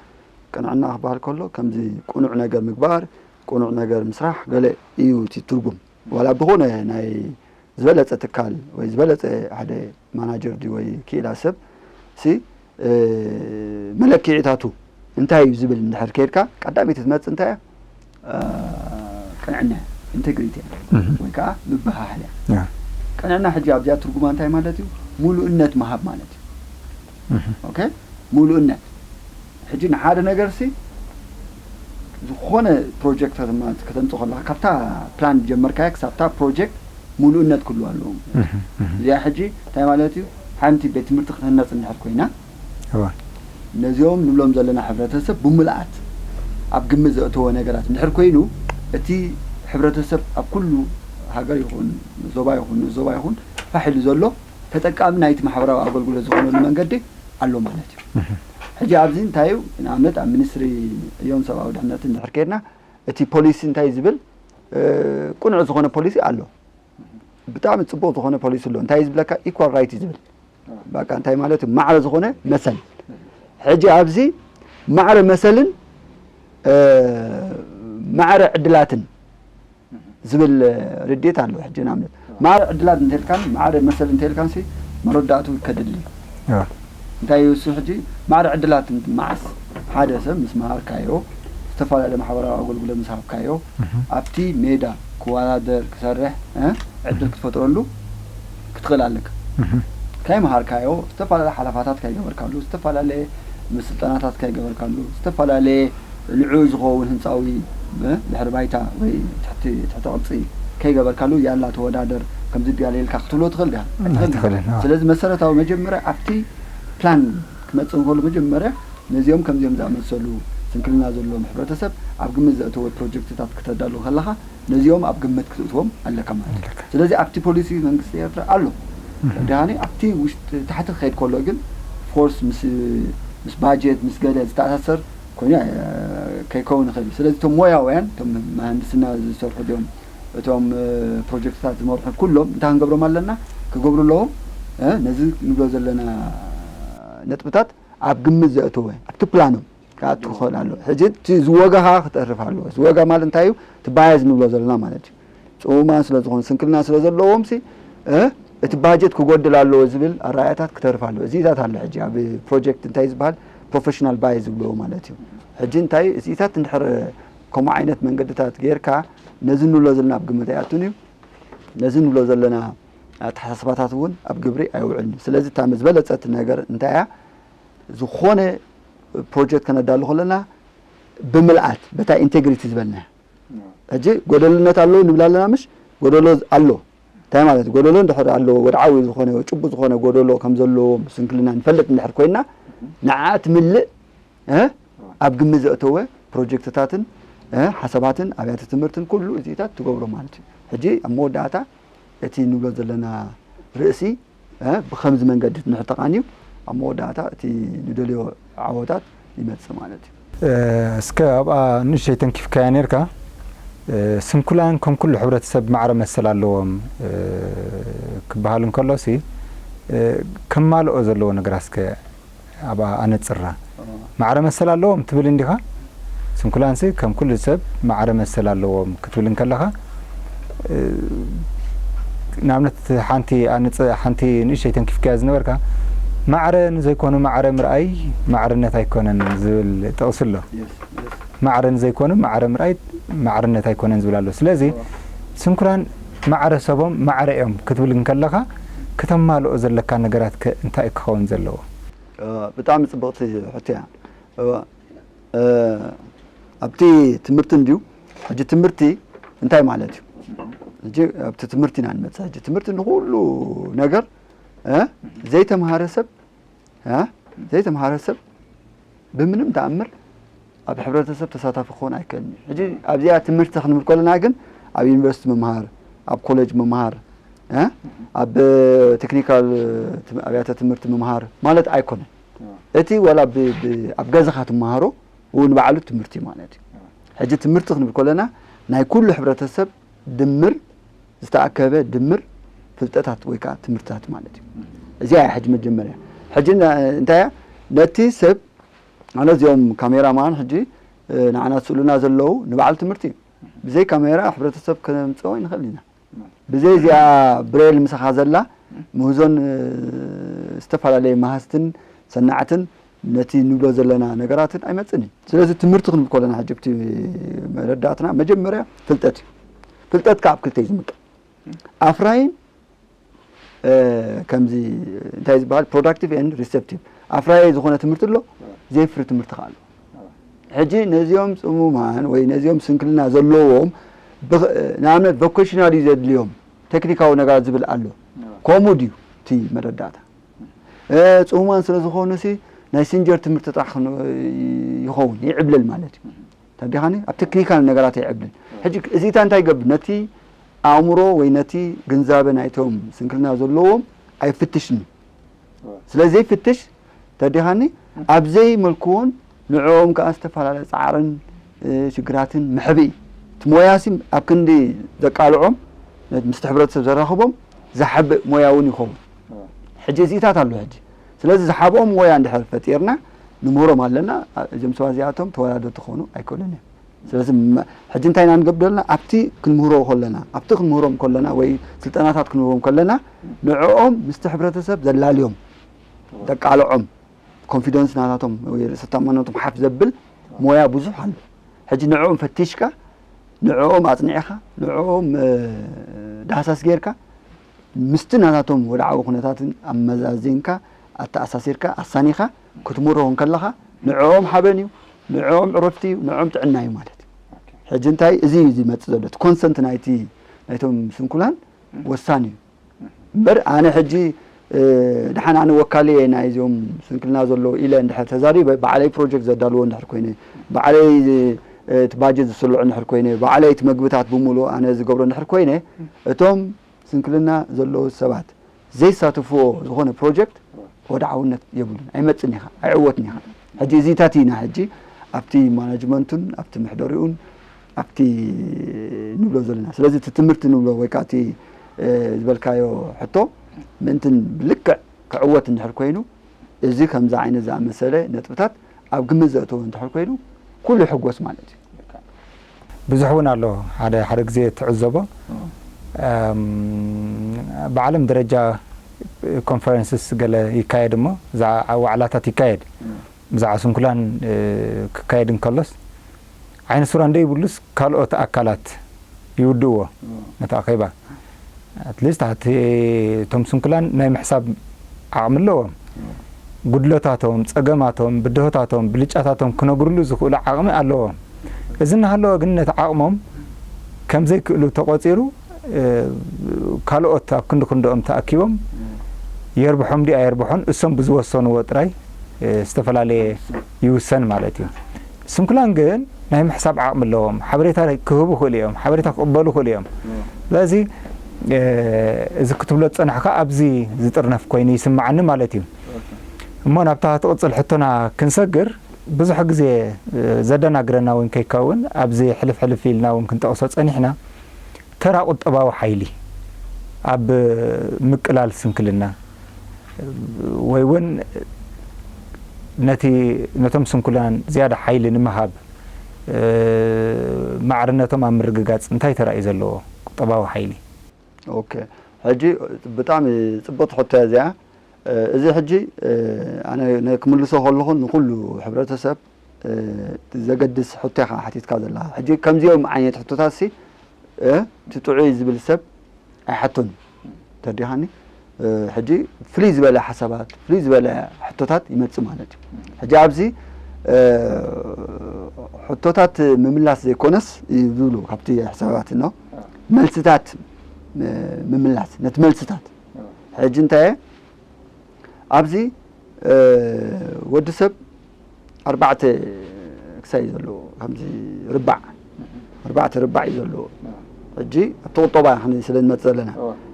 ቅንዕና ክበሃል ከሎ ከምዚ ቅኑዕ ነገር ምግባር ቅኑዕ ነገር ምስራሕ ገለ እዩ እቲ ትርጉም ዋላ ብኾነ ናይ ዝበለፀ ትካል ወይ ዝበለፀ ሓደ ማናጀር ድዩ ወይ ክኢላ ሰብ ሲ መለክዒታቱ እንታይ እዩ ዝብል እንድሕር ከይድካ፣ ቀዳመይቲ ትመጽእ እንታይ እያ? እ፣ ቅንዕና፣ ኢንቴግሪቲ እያ። እህ። ወይ ከዓ ምብህሃል እያ። ያ። ቅንዕና ሕጂ ኣብዚኣ ትርጉማ እንታይ ማለት እዩ? ሙሉእነት ምሃብ ማለት እዩ። እህ። ኦኬ? ሙሉእነት። ሕጂ ንሓደ ነገር ሲ፣ ዝኾነ ፕሮጀክት ከተማ-፣ ከተምጽእ ከለኻ፣ ካብታ ፕላን ጀመርካያ ክሳብታ ፕሮጀክት ሙሉእነት ክህልዋ ኣለዎም። እህ። እህ። እዚኣ ሕጂ እንታይ ማለት እዩ? ሓንቲ ቤት ትምህርቲ ክትህነጽ እንድሕር ኮይና፣ እዋ። ነዚኦም ንብሎም ዘለና ሕብረተሰብ ብምልኣት ኣብ ግምት ዘእተወ ነገራት እንድሕር ኮይኑ፣ እቲ ሕብረተሰብ ኣብ ኩሉ ሃገር ይኹን፣ ዞባ ይኹን፣ ዞባ ይኹን፣ ፋሕ ኢሉ ዘሎ ተጠቃሚ ናይቲ ማሕበራዊ ኣገልግሎት ዝኾነሉ መንገዲ ኣሎ ማለት እዩ። እህ። ሕጂ ኣብዚ እንታይ እዩ? ንኣብነት ኣብ ሚኒስትሪ ዕዮን ሰብኣዊ ድሕነትን እንድሕር ከይድና፣ እቲ ፖሊሲ እንታይ ዝብል፣ እ፣ ቅኑዕ ዝኾነ ፖሊሲ ኣሎ። ብጣዕሚ ጽቡቕ ዝኾነ ፖሊሲ ኣሎ። እንታይ ዝብለካ? ኢኳል ራይት እዩ ዝብል። በቃ እንታይ ማለት እዩ? ማዕረ ዝኾነ መሰል። ሕጂ ኣብዚ ማዕረ መሰልን፣ እ፣ ማዕረ ዕድላትን ዝብል ርድኢት ኣሎ። ሕጂ ንኣብነት ማዕረ ዕድላት እንተልካን ማዕረ መሰል እንተልካን ሲ መረዳእቱ ከድሊ። እዋ። እንታይ እዩ እሱ? ሕጂ ማዕረ ዕድላት መዓስ? ሓደ ሰብ ምስ መሃርካዮ፣ ዝተፈላለየ ማሕበራዊ ኣገልግሎት ምስ ሃብካዮ፣ እህ። ኣብቲ ሜዳ ክወዳደር፣ ክሰርሕ፣ እ፣ ዕድል ክትፈጥረሉ ክትኽእል ኣለካ። እህ። ከይመሃርካዮ፣ ዝተፈላለየ ሓለፋታት ከይገበርካሉ፣ ዝተፈላለየ ምስልጠናታት ከይገበርካሉ፣ ዝተፈላለየ ንዕኡ ዝኸውን ህንፃዊ፣ እ፣ ድሕሪ ባይታ ወይ ትሕቲ፣ ትሕቲ ቅርፂ ከይገበርካሉ፣ ያላ ተወዳደር፣ ከምዚ ድያ ኢልካ ክትብሎ ትኽእል ዲኻ? ኣይትኽእልን። ኣይትኽእልን፣ ኣዎ። ስለዚ መሰረታዊ መጀመርያ ኣብቲ ፕላን ክመጽእ እንከሎ መጀመርያ ነዚኦም ከምዚኦም ዝኣመሰሉ ስንክልና ዘለዎም ሕብረተሰብ ኣብ ግምት ዘእተወ ፕሮጀክትታት ክተዳሉ ከለኻ ነዚኦም ኣብ ግምት ክትእትዎም ኣለካ ማለት እዩ። ኣለካ። ስለዚ ኣብቲ ፖሊሲ መንግስቲ ኤርትራ ኣሎ። እህ። ድሃኒ ኣብቲ ውሽጢ ታሕቲ ክኸይድ ከሎ ግን ፎርስ ምስ፣ ምስ ባጀት ምስ ገለ ዝተኣሳሰር ኮይኑ፣ እ፣ ከይከውን ይኽእል እዩ። ስለዚ እቶም ሞያውያን፣ እቶም ምህንድስና ዝሰርሑ ድዮም፣ እቶም፣ እ፣ ፕሮጀክትታት ዝመርሑ ኩሎም እንታይ ክንገብሮም ኣለና? ክገብሩ ኣለዎም። እ፣ ነዚ ንብሎ ዘለና ነጥብታት ኣብ ግምት ዘእተወ፣ ኣብቲ ፕላኖም ክኣቱ ክኽእል ኣለዎ። ሕጂ እቲ ዝወጋ ከዓ ክተርፍ ኣለዎ። ዝወጋ ማለት እንታይ እዩ? እቲ ባያዝ ንብሎ ዘለና ማለት እዩ። ጽሙማን ስለ ዝኾኑ፣ ስንክልና ስለ ዘለዎም ሲ፣ እ፣ እቲ ባጀት ክጎድል ኣለዎ ዝብል ኣረኣእያታት ክተርፍ ኣለዎ። እዚታት ኣሎ። ሕጂ ኣብ ፕሮጀክት እንታይ ዝበሃል? ፕሮፌሽናል ባያዝ ዝብልዎ ማለት እዩ። ሕጂ እንታይ እዚታት እንድሕር ከምኡ ዓይነት መንገድታት ጌርካ፣ ነዚ ንብሎ ዘለና ኣብ ግምት ኣይኣቱን እዩ። ነዚ ንብሎ ዘለና ኣተሓሳስባታት እውን ኣብ ግብሪ ኣይውዕልን እዩ። ስለዚ እታ ዝበለጸት ነገር እንታይ እያ? ዝኾነ ፕሮጀክት ከነዳሉ ከለና ብምልኣት በታ ኢንቴግሪቲ ዝበልና። ሕጂ ጎደልነት ኣለዎ ንብል ኣለና፣ ምሽ? ጎደሎ ኣሎ። እንታይ ማለት እዩ? ጎደሎ እንድሕር ኣለዎ፣ ወድዓዊ ዝኾነ፣ ጭቡጥ ዝኾነ ጎደሎ ከም ዘለዎ ስንክልና ንፈልጥ እንድሕር ኮይና፣ ንዓ ትምልእ፣ እ፣ ኣብ ግምት ዘእተወ ፕሮጀክትታትን፣ እ፣ ሓሳባትን ኣብያተ ትምህርትን ኩሉ እዚታት ትገብሮ ማለት እዩ። ሕጂ ኣብ መወዳእታ እቲ ንብሎ ዘለና ርእሲ፣ እ፣ ብኸምዚ መንገዲ እንድሕር ተቓንዩ፣ ኣብ መወዳእታ እቲ ንደልዮ ዓወታት ይመጽእ ማለት እዩ። እ፣ እስከ ኣብኣ ንእሽተይ ተንኪፍካያ ነርካ። እ፣ ስንኩላን ከም ኩሉ ሕብረተሰብ ማዕረ መሰል ኣለዎም፣ እ፣ ክበሃል እንከሎሲ፣ እ፣ ከማልኦ ዘለዎ ነገራት እስከ ኣብኣ ኣነጽራ። ማዕረ መሰል ኣለዎም ትብል እንዲኻ? ስንኩላንሲ ከም ኩሉ ሰብ ማዕረ መሰል ኣለዎም ክትብል እንከለኻ፣ እ፣ ንኣብነት ሓንቲ ኣነጽ-፣ ሓንቲ ንእሽተይ ተንኪፍካያ ዝነበርካ፣ ማዕረ ንዘይኮኑ ማዕረ ምርኣይ ማዕርነት ኣይኮነን ዝብል ጥቕሲ ኣሎ። ማዕረ ንዘይኮኑ ማዕረ ምርኣይ ማዕርነት ኣይኮነን ዝብል ኣሎ። ስለዚ ስንኩላን ማዕረ ሰቦም ማዕረ እዮም ክትብል እንከለኻ፣ ከተማልኦ ዘለካ ነገራት ከ እንታይ እዩ ክኸውን ዘለዎ? እ፣ ብጣዕሚ ጽብቕቲ ሕቶ እያ። እ፣ እ፣ ኣብቲ ትምህርቲ እንድዩ፣ ሕጂ ትምህርቲ እንታይ ማለት እዩ? ሕጂ ኣብቲ ትምህርቲ ኢና ንመጽእ። ሕጂ ትምህርቲ ንኹሉ ነገር፣ እ፣ ዘይተምሃረ ሰብ፣ እ፣ ዘይተምሃረ ሰብ ብምንም ተኣምር ኣብ ሕብረተሰብ ተሳታፊ ክኾን ኣይክእልን እዩ። ሕጂ ኣብዚኣ ትምህርቲ ክንብል ከለና ግን ኣብ ዩኒቨርሲቲ ምምሃር፣ ኣብ ኮሌጅ ምምሃር፣ እ፣ ኣብ ቴክኒካል ትም-፣ ኣብያተ ትምህርቲ ምምሃር ማለት ኣይኮነን። እቲ ዋላ ብ-፣ ብ-፣ ኣብ ገዛኻ ትመሃሮ እውን ባዕሉ ትምህርቲ ማለት እዩ። ሕጂ ትምህርቲ ክንብል ከለና ናይ ኩሉ ሕብረተሰብ ድምር ዝተኣከበ ድምር ፍልጠታት ወይ ከዓ ትምህርትታት ማለት እዩ። እዚኣ እያ ሕጂ መጀመርያ። ሕጂ ና-፣ እንታይ እያ? ነቲ ሰብ፣ ማለት እዚኦም ካሜራማን ሕጂ፣ እ፣ ንዓና ዝስእሉና ዘለዉ ንባዕሉ ትምህርቲ እዩ። ብዘይ ካሜራ ሕብረተሰብ ከነምጽኦ ኣይንኽእል ኢና። ብዘይ እዚኣ ብሬል ምሳኻ ዘላ ምህዞን፣ እ፣ ዝተፈላለየ መሃዝትን ሰናዕትን ነቲ ንብሎ ዘለና ነገራትን ኣይመጽእን እዩ። ስለዚ ትምህርቲ ክንብል ከለና ሕጂ ኣብቲ መረዳእትና መጀመርያ ፍልጠት እዩ። ፍልጠት ከኣ ኣብ ክልተ እዩ ዝምቀል። ኣፍራይን ከምዚ እንታይ ዝበሃል productive and receptive ኣፍራየ ዝኾነ ትምህርቲ ኣሎ፣ ዘይፍሪ ትምህርቲ ከኣ ኣሎ። ሕጂ ነዚኦም ጽሙማን ወይ ነዚኦም ስንክልና ዘለዎም ንኣብነት vocational እዩ ዘድልዮም ቴክኒካዊ ነገራት ዝብል ኣሎ። ከምኡ ድዩ እቲ መረዳእታ? ጽሙማን ስለ ዝኾኑ ሲ ናይ ሲንጀር ትምህርቲ ጥራሕ ይኸውን ይዕብለል ማለት እዩ። ተዲኻኒ ኣብ ቴክኒካል ነገራት ኣይዕብልን። ሕጂ እዚታ እንታይ ይገብር ነቲ ኣእምሮ ወይ ነቲ ግንዛበ ናይቶም ስንክልና ዘለዎም ኣይፍትሽን እዩ። ስለዚ ዘይፍትሽ ተዲኻኒ ኣብ ዘይመልክዎን ንዕኦም ከኣ ዝተፈላለየ ጻዕርን ሽግራትን መሕብኢ እቲ ሞያሲ ኣብ ክንዲ ዘቃልዖም ምስቲ ሕብረተሰብ ዘራኽቦም ዝሓብእ ሞያ እውን ይኸውን። ሕጂ እዚታት ኣሎ ሕጂ ስለዚ ዝሓብኦም ሞያ እንድሕር ፈጢርና ንምህሮም ኣለና። እዞም ሰባት እዚኣቶም ተወዳደርቲ ክኾኑ ኣይክእሉን እዮም። ስለዚ ሕጂ እንታይ ኢና ንገብር ዘለና ኣብቲ ክንምህሮ ከለና ኣብቲ ክንምህሮም ከለና ወይ ስልጠናታት ክንህቦም ከለና ንዕኦም ምስቲ ሕብረተሰብ ዘላልዮም ዘቃልዖም ኮንፊደንስ ናታቶም ወይ ርእሰ ተኣማንነቶም ሓፍ ዘብል ሞያ ብዙሕ ኣሎ። ሕጂ ንዕኦም ፈቲሽካ ንዕኦም ኣጽኒዕኻ ንዕኦም ዳህሳስ ጌርካ ምስቲ ናታቶም ወድዓዊ ኩነታትን ኣመዛዚንካ ኣተኣሳሲርካ ኣሳኒኻ ክትምርሆም ከለኻ ንዕኦም ሓበን እዩ፣ ንዕኦም ዕረፍቲ እዩ፣ ንዕኦም ጥዕና እዩ ማለት እዩ። ሕጂ እንታይ እዚ እዩ ዝመጽእ ዘሎ እቲ ኮንሰንት ናይቲ ናይቶም ስንኩላን ወሳኒ እዩ። እምበር ኣነ ሕጂ ደሓን ኣነ ወካሊ እየ ናይዞም ስንክልና ዘለዉ ኢለ እንድሕር ተዛሪበ ባዕለይ ፕሮጀክት ዘዳልዎ እንድሕር ኮይነ ባዕለይ እቲ ባጀት ዝስልዖ እንድሕር ኮይነ ባዕለይ እቲ መግብታት ብምሉእ ኣነ ዝገብሮ እንድሕር ኮይነ እቶም ስንክልና ዘለዉ ሰባት ዘይሳተፍዎ ዝኾነ ፕሮጀክት ወድዓውነት የብሉን ኣይመፅን ኢኻ ኣይዕወትን ኢኻ። ሕጂ እዚታት ኢና ሕጂ ኣብቲ ማናጅመንቱን ኣብቲ ምሕደሪኡን ኣብቲ ንብሎ ዘለና ስለዚ እቲ ትምህርቲ ንብሎ ወይ ከዓ እቲ ዝበልካዮ ሕቶ ምእንትን ብልክዕ ክዕወት እንድሕር ኮይኑ እዚ ከምዚ ዓይነት ዝኣመሰለ ነጥብታት ኣብ ግምት ዘእተወ እንድሕር ኮይኑ ኩሉ ይሕጎስ ማለት እዩ። ብዙሕ እውን ኣሎ ሓደ ሓደ ግዜ ትዕዘቦ ብዓለም ደረጃ ኮንፈረንስስ ገለ ይካየድ እሞ እዛ ዋዕላታት ይካየድ ብዛዕባ ስንኩላን ክካየድ እንከሎስ ዓይነ ሱራ እንደይብሉስ ካልኦት ኣካላት ይውድእዎ ነቲ ኣኼባ ኣትሊስት ኣቲ እቶም ስንኩላን ናይ ምሕሳብ ዓቕሚ ኣለዎም። ጉድለታቶም፣ ጸገማቶም፣ ብድሆታቶም፣ ብልጫታቶም ክነግርሉ ዝኽእሉ ዓቕሚ ኣለዎም። እዚ እናሃለወ ግን ነቲ ዓቕሞም ከም ዘይክእሉ ተቖጺሩ ካልኦት ኣብ ክንዲ ክንድኦም ተኣኪቦም የርብሖም ድዩ ኣየርብሖን እሶም ብዝወሰንዎ ጥራይ ዝተፈላለየ ይውሰን ማለት እዩ። ስንኩላን ግን ናይ ምሕሳብ ዓቕሚ ኣለዎም። ሓበሬታ ክህቡ ይኽእሉ እዮም። ሓበሬታ ክቕበሉ ይኽእሉ እዮም። ስለዚ እዚ ክትብሎ ዝጸናሕካ ኣብዚ ዝጥርነፍ ኮይኑ ይስምዓኒ ማለት እዩ። እሞ ናብታ ትቕጽል ሕቶና ክንሰግር ብዙሕ ግዜ ዘደናግረና እውን ከይከውን ኣብዚ ሕልፍ ሕልፍ ኢልና እውን ክንጠቕሶ ጸኒሕና ተራ ቁጠባዊ ሓይሊ ኣብ ምቅላል ስንክልና ወይ እውን ነቲ ነቶም ስንኩላን ዝያዳ ሓይሊ ንምሃብ ማዕርነቶም ኣብ ምርግጋፅ እንታይ ተራ እዩ ዘለዎ ቁጠባዊ ሓይሊ? ኦኬ ሕጂ ብጣዕሚ ፅብቕቲ ሕቶ እያ እዚኣ። እዚ ሕጂ ኣነ ክምልሶ ከለኹ ንኩሉ ሕብረተሰብ ዘገድስ ሕቶ ኢኻ ሓቲትካ ዘለኻ። ሕጂ ከምዚኦም ዓይነት ሕቶታት ሲ እቲ ጥዑይ ዝብል ሰብ ኣይሓቶን እዩ። ተረዲኻኒ? ሕጂ ፍልይ ዝበለ ሓሳባት ፍልይ ዝበለ ሕቶታት ይመጽእ ማለት እዩ። ሕጂ ኣብዚ ሕቶታት ምምላስ ዘይኮነስ ዝብሉ ካብቲ ሕሳባት ነው መልስታት ምምላስ ነቲ መልስታት ሕጂ እንታይ ኣብዚ ወዲ ሰብ ኣርባዕተ ክሳይ እዩ ዘለዎ ከምዚ ርባዕ ኣርባዕተ ርባዕ እዩ ዘለዎ። ሕጂ ኣብቲ ቁጠባ ስለ ንመፅእ ዘለና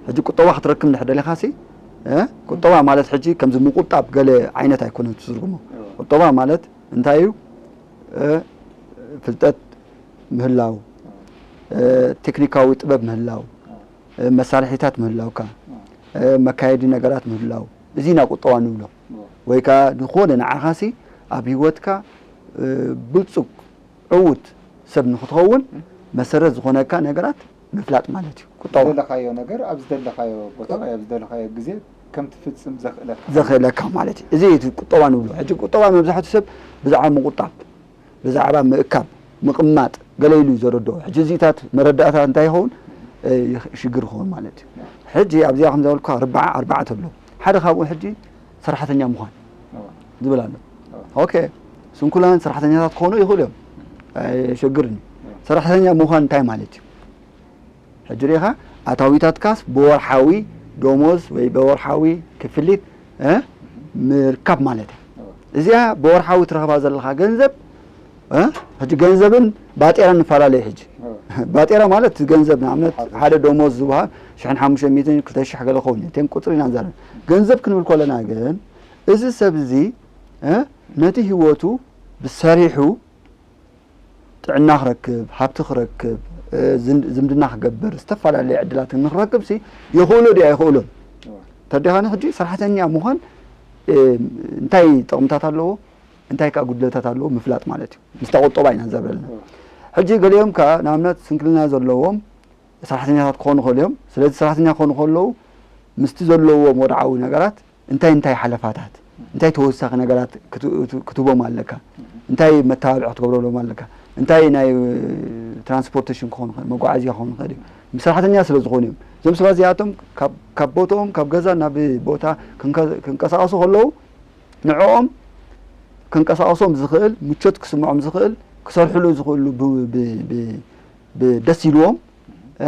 ሕጂ ቁጠባ ክትረክብ እንድሕር ደሊኻ ሲ ቁጠባ ማለት ሕጂ ከምዚ ምቁጣብ ገለ ዓይነት ኣይኮነን ትርጉሙ። ቁጠባ ማለት እንታይ እዩ? ፍልጠት ምህላው፣ ቴክኒካዊ ጥበብ ምህላው፣ መሳርሒታት ምህላውካ፣ መካየዲ ነገራት ምህላው፣ እዚ ኢና ቁጠባ ንብሎ። ወይ ከዓ ዝኾነ ንዓኻሲ ኣብ ህይወትካ ብልፁግ ዕዉት ሰብ ንክትኸውን መሰረት ዝኾነካ ነገራት ምፍላጥ ማለት እዩ ቁጠባ። ዝደለኻዮ ነገር ኣብ ዝደለኻዮ ቦታ ኣብ ዝደለኻዮ ግዜ ከም ትፍጽም ዘኽእለካ። ዘኽእለካ ማለት እዩ። እዚ እቲ ቁጠባ ንብሎ። ሕጂ ቁጠባ መብዛሕትኡ ሰብ ብዛዕባ ምቁጣብ፣ ብዛዕባ ምእካብ፣ ምቕማጥ ገለ ኢሉ እዩ ዘረድኦ። ሕጂ እዚታት መረዳእታ እንታይ ይኸውን? እ፣ ይኽ- ሽግር ይኸውን ማለት እዩ። ሕጂ ኣብዚኣ ከም ዝበልኩካ ርብዓ ኣርባዕተ ኣሎ። ሓደ ካብኡ ሕጂ ሰራሕተኛ ምዃን ዝብል ኣሎ። ኦኬ፣ ስንኩላን ሰራሕተኛታት ክኾኑ ይኽእሉ እዮም። ኣየሸግርን እዩ። ሰራሕተኛ ምዃን እንታይ ማለት እዩ? ሕጂ ርኢኻ ኣታዊታትካስ ብወርሓዊ ደሞዝ ወይ ብወርሓዊ ክፍሊት እ፣ ምርካብ ማለት እዩ። እዚኣ ብወርሓዊ ትረኽባ ዘለኻ ገንዘብ እ፣ ሕጂ ገንዘብን ባጤራን ንፈላለዩ። ሕጂ ባጤራ ማለት እቲ ገንዘብ ንኣብነት ሓደ ደሞዝ ዝወሃብ ሽሕን ሓሙሽተ ሚእትን ክልተ ሽሕ ገለ ክኸውን እዩ። እተን ቁፅሪ ኢና ንዛረብ። ገንዘብ ክንብል ከለና ግን እዚ ሰብ እዚ እ፣ ነቲ ህይወቱ ብሰሪሑ ጥዕና ክረክብ፣ ሃብቲ ክረክብ፣ እ፣ ዝን- ዝምድና ክገብር፣ ዝተፈላለየ ዕድላት ንክረክብ ሲ ይኽእሎ ድዩ ኣይኽእሎን? ተዲኻኒ ሕጂ ሰራሕተኛ ምዃን እ፣ እንታይ ጥቕምታት ኣለዎ፣ እንታይ ከዓ ጉድለታት ኣለዎ ምፍላጥ ማለት እዩ። ምስታ ቁጠባ ኢና ንዛረብ ዘለና። ሕጂ ገሊኦም ከዓ ንኣብነት ስንክልና ዘለዎም ሰራሕተኛታት ክኾኑ ይኽእሉ እዮም። ስለዚ ሰራሕተኛ ክኾኑ ከለዉ ምስቲ ዘለዎም ወድዓዊ ነገራት እንታይ እንታይ ሓለፋታት፣ እንታይ ተወሳኺ ነገራት ክት- ክት- ክትህቦም ኣለካ፣ እንታይ መተባብዒ ክትገብረሎም ኣለካ፣ እንታይ ናይ ትራንስፖርቴሽን ክኾኑ ይኽእል፣ መጓዓዝያ ክኾኑ ይኽእል እዩ። ምስ ሰራሕተኛ ስለ ዝኾኑ እዮም። እዞም ሰባት እዚኣቶም ካብ ካብ ቦትኦም ካብ ገዛ ናብ ቦታ ክንቀ- ክንቀሳቐሱ ከለዉ ንዕኦም ክንቀሳቐሶም ዝኽእል፣ ምቾት ክስምዖም ዝኽእል፣ ክሰርሕሉ ዝኽእሉ ብ- ብ- ብ- ብ- ደስ ኢልዎም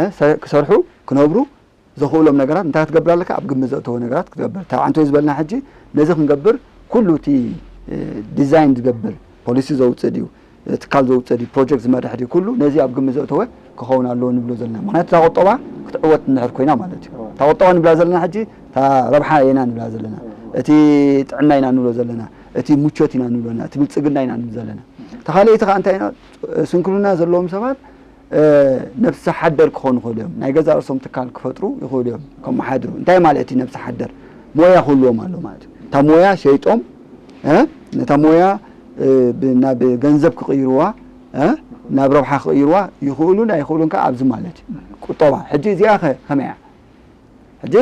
እ፣ ሰ- ክሰርሑ ክነብሩ ዘኽእሎም ነገራት እንታይ ክትገብር ኣለካ? ኣብ ግምት ዘእተወ ነገራት ክትገብር። እታ ዓንቶ ዝበልና ሕጂ ነዚ ክንገብር ኩሉ እቲ እ፣ ዲዛይን ዝገብር ፖሊሲ ዘውፅእ ድዩ፣ እ፣ ትካል ዘውፅእ ድዩ፣ ፕሮጀክት ዝመርሕ ድዩ፣ ኩሉ ነዚ ኣብ ግምት ዘእተወ ክኸውን ኣለዎ ንብሎ ዘለና። ምክንያቱ እታ ቁጠባ ክትዕወት እንድሕር ኮይና ማለት እዩ። እታ ቁጠባ ንብላ ዘለና ሕጂ እታ ረብሓ ኢና ንብላ ዘለና፣ እቲ ጥዕና ኢና ንብሎ ዘለና፣ እቲ ምቾት ኢና ንብሎ ዘለና፣ እቲ ብልፅግና ኢና ንብል ዘለና። እታ ካልኣይቲ ከዓ እንታይ ኢና? ስንክልና ዘለዎም ሰባት እ፣ ነብሰ ሓደር ክኾኑ ይኽእሉ እዮም። ናይ ገዛ ርእሶም ትካል ክፈጥሩ ይኽእሉ እዮም፣ ከመሓድሩ። እንታይ ማለት እዩ ነብሰ ሓደር? ሞያ ክህልዎም ኣሎ ማለት እዩ። እታ ሞያ ሸይጦም እ፣ ነታ ሞያ እ፣ ብ- ናብ ገንዘብ ክቕይርዋ እ፣ ናብ ረብሓ ክቕይርዋ ይኽእሉን ኣይኽእሉን ከዓ ኣብዚ ማለት እዩ። ቁጠባ ሕጂ እዚኣ ከ ከመይ እያ? ሕጂ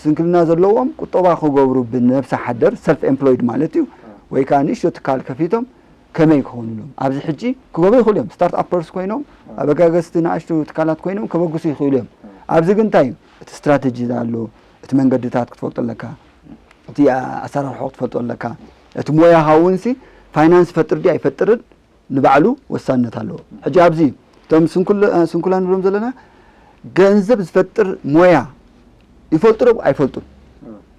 ስንክልና ዘለዎም ቁጠባ ክገብሩ ብነብሰ ሓደር ሰልፍ ኤምፕሎይድ ማለት እዩ። ወይ ከዓ ንእሽቶ ትካል ከፊቶም ከመይ ክኾኑ ኢሎም ኣብዚ ሕጂ ክገብሩ ይኽእሉ እዮም። ስታርት ኣፐርስ ኮይኖም ኣበጋገዝቲ ንኣሽቱ ትካላት ኮይኖም ከበግሱ ይኽእሉ እዮም። ኣብዚ ግን እንታይ እዩ እቲ ስትራተጂ ኣሎ፣ እቲ መንገድታት ክትፈልጦ ኣለካ፣ እቲ ኣሰራርሖ ክትፈልጦ ኣለካ። እቲ ሞያኻ እውን ሲ ፋይናንስ ይፈጥር ድዩ ኣይፈጥርን ንባዕሉ ወሳንነት ኣለዎ። ሕጂ ኣብዚ እቶም ስንኩል- ስንኩላን ንብሎም ዘለና ገንዘብ ዝፈጥር ሞያ ይፈልጡ ዶ ኣይፈልጡን?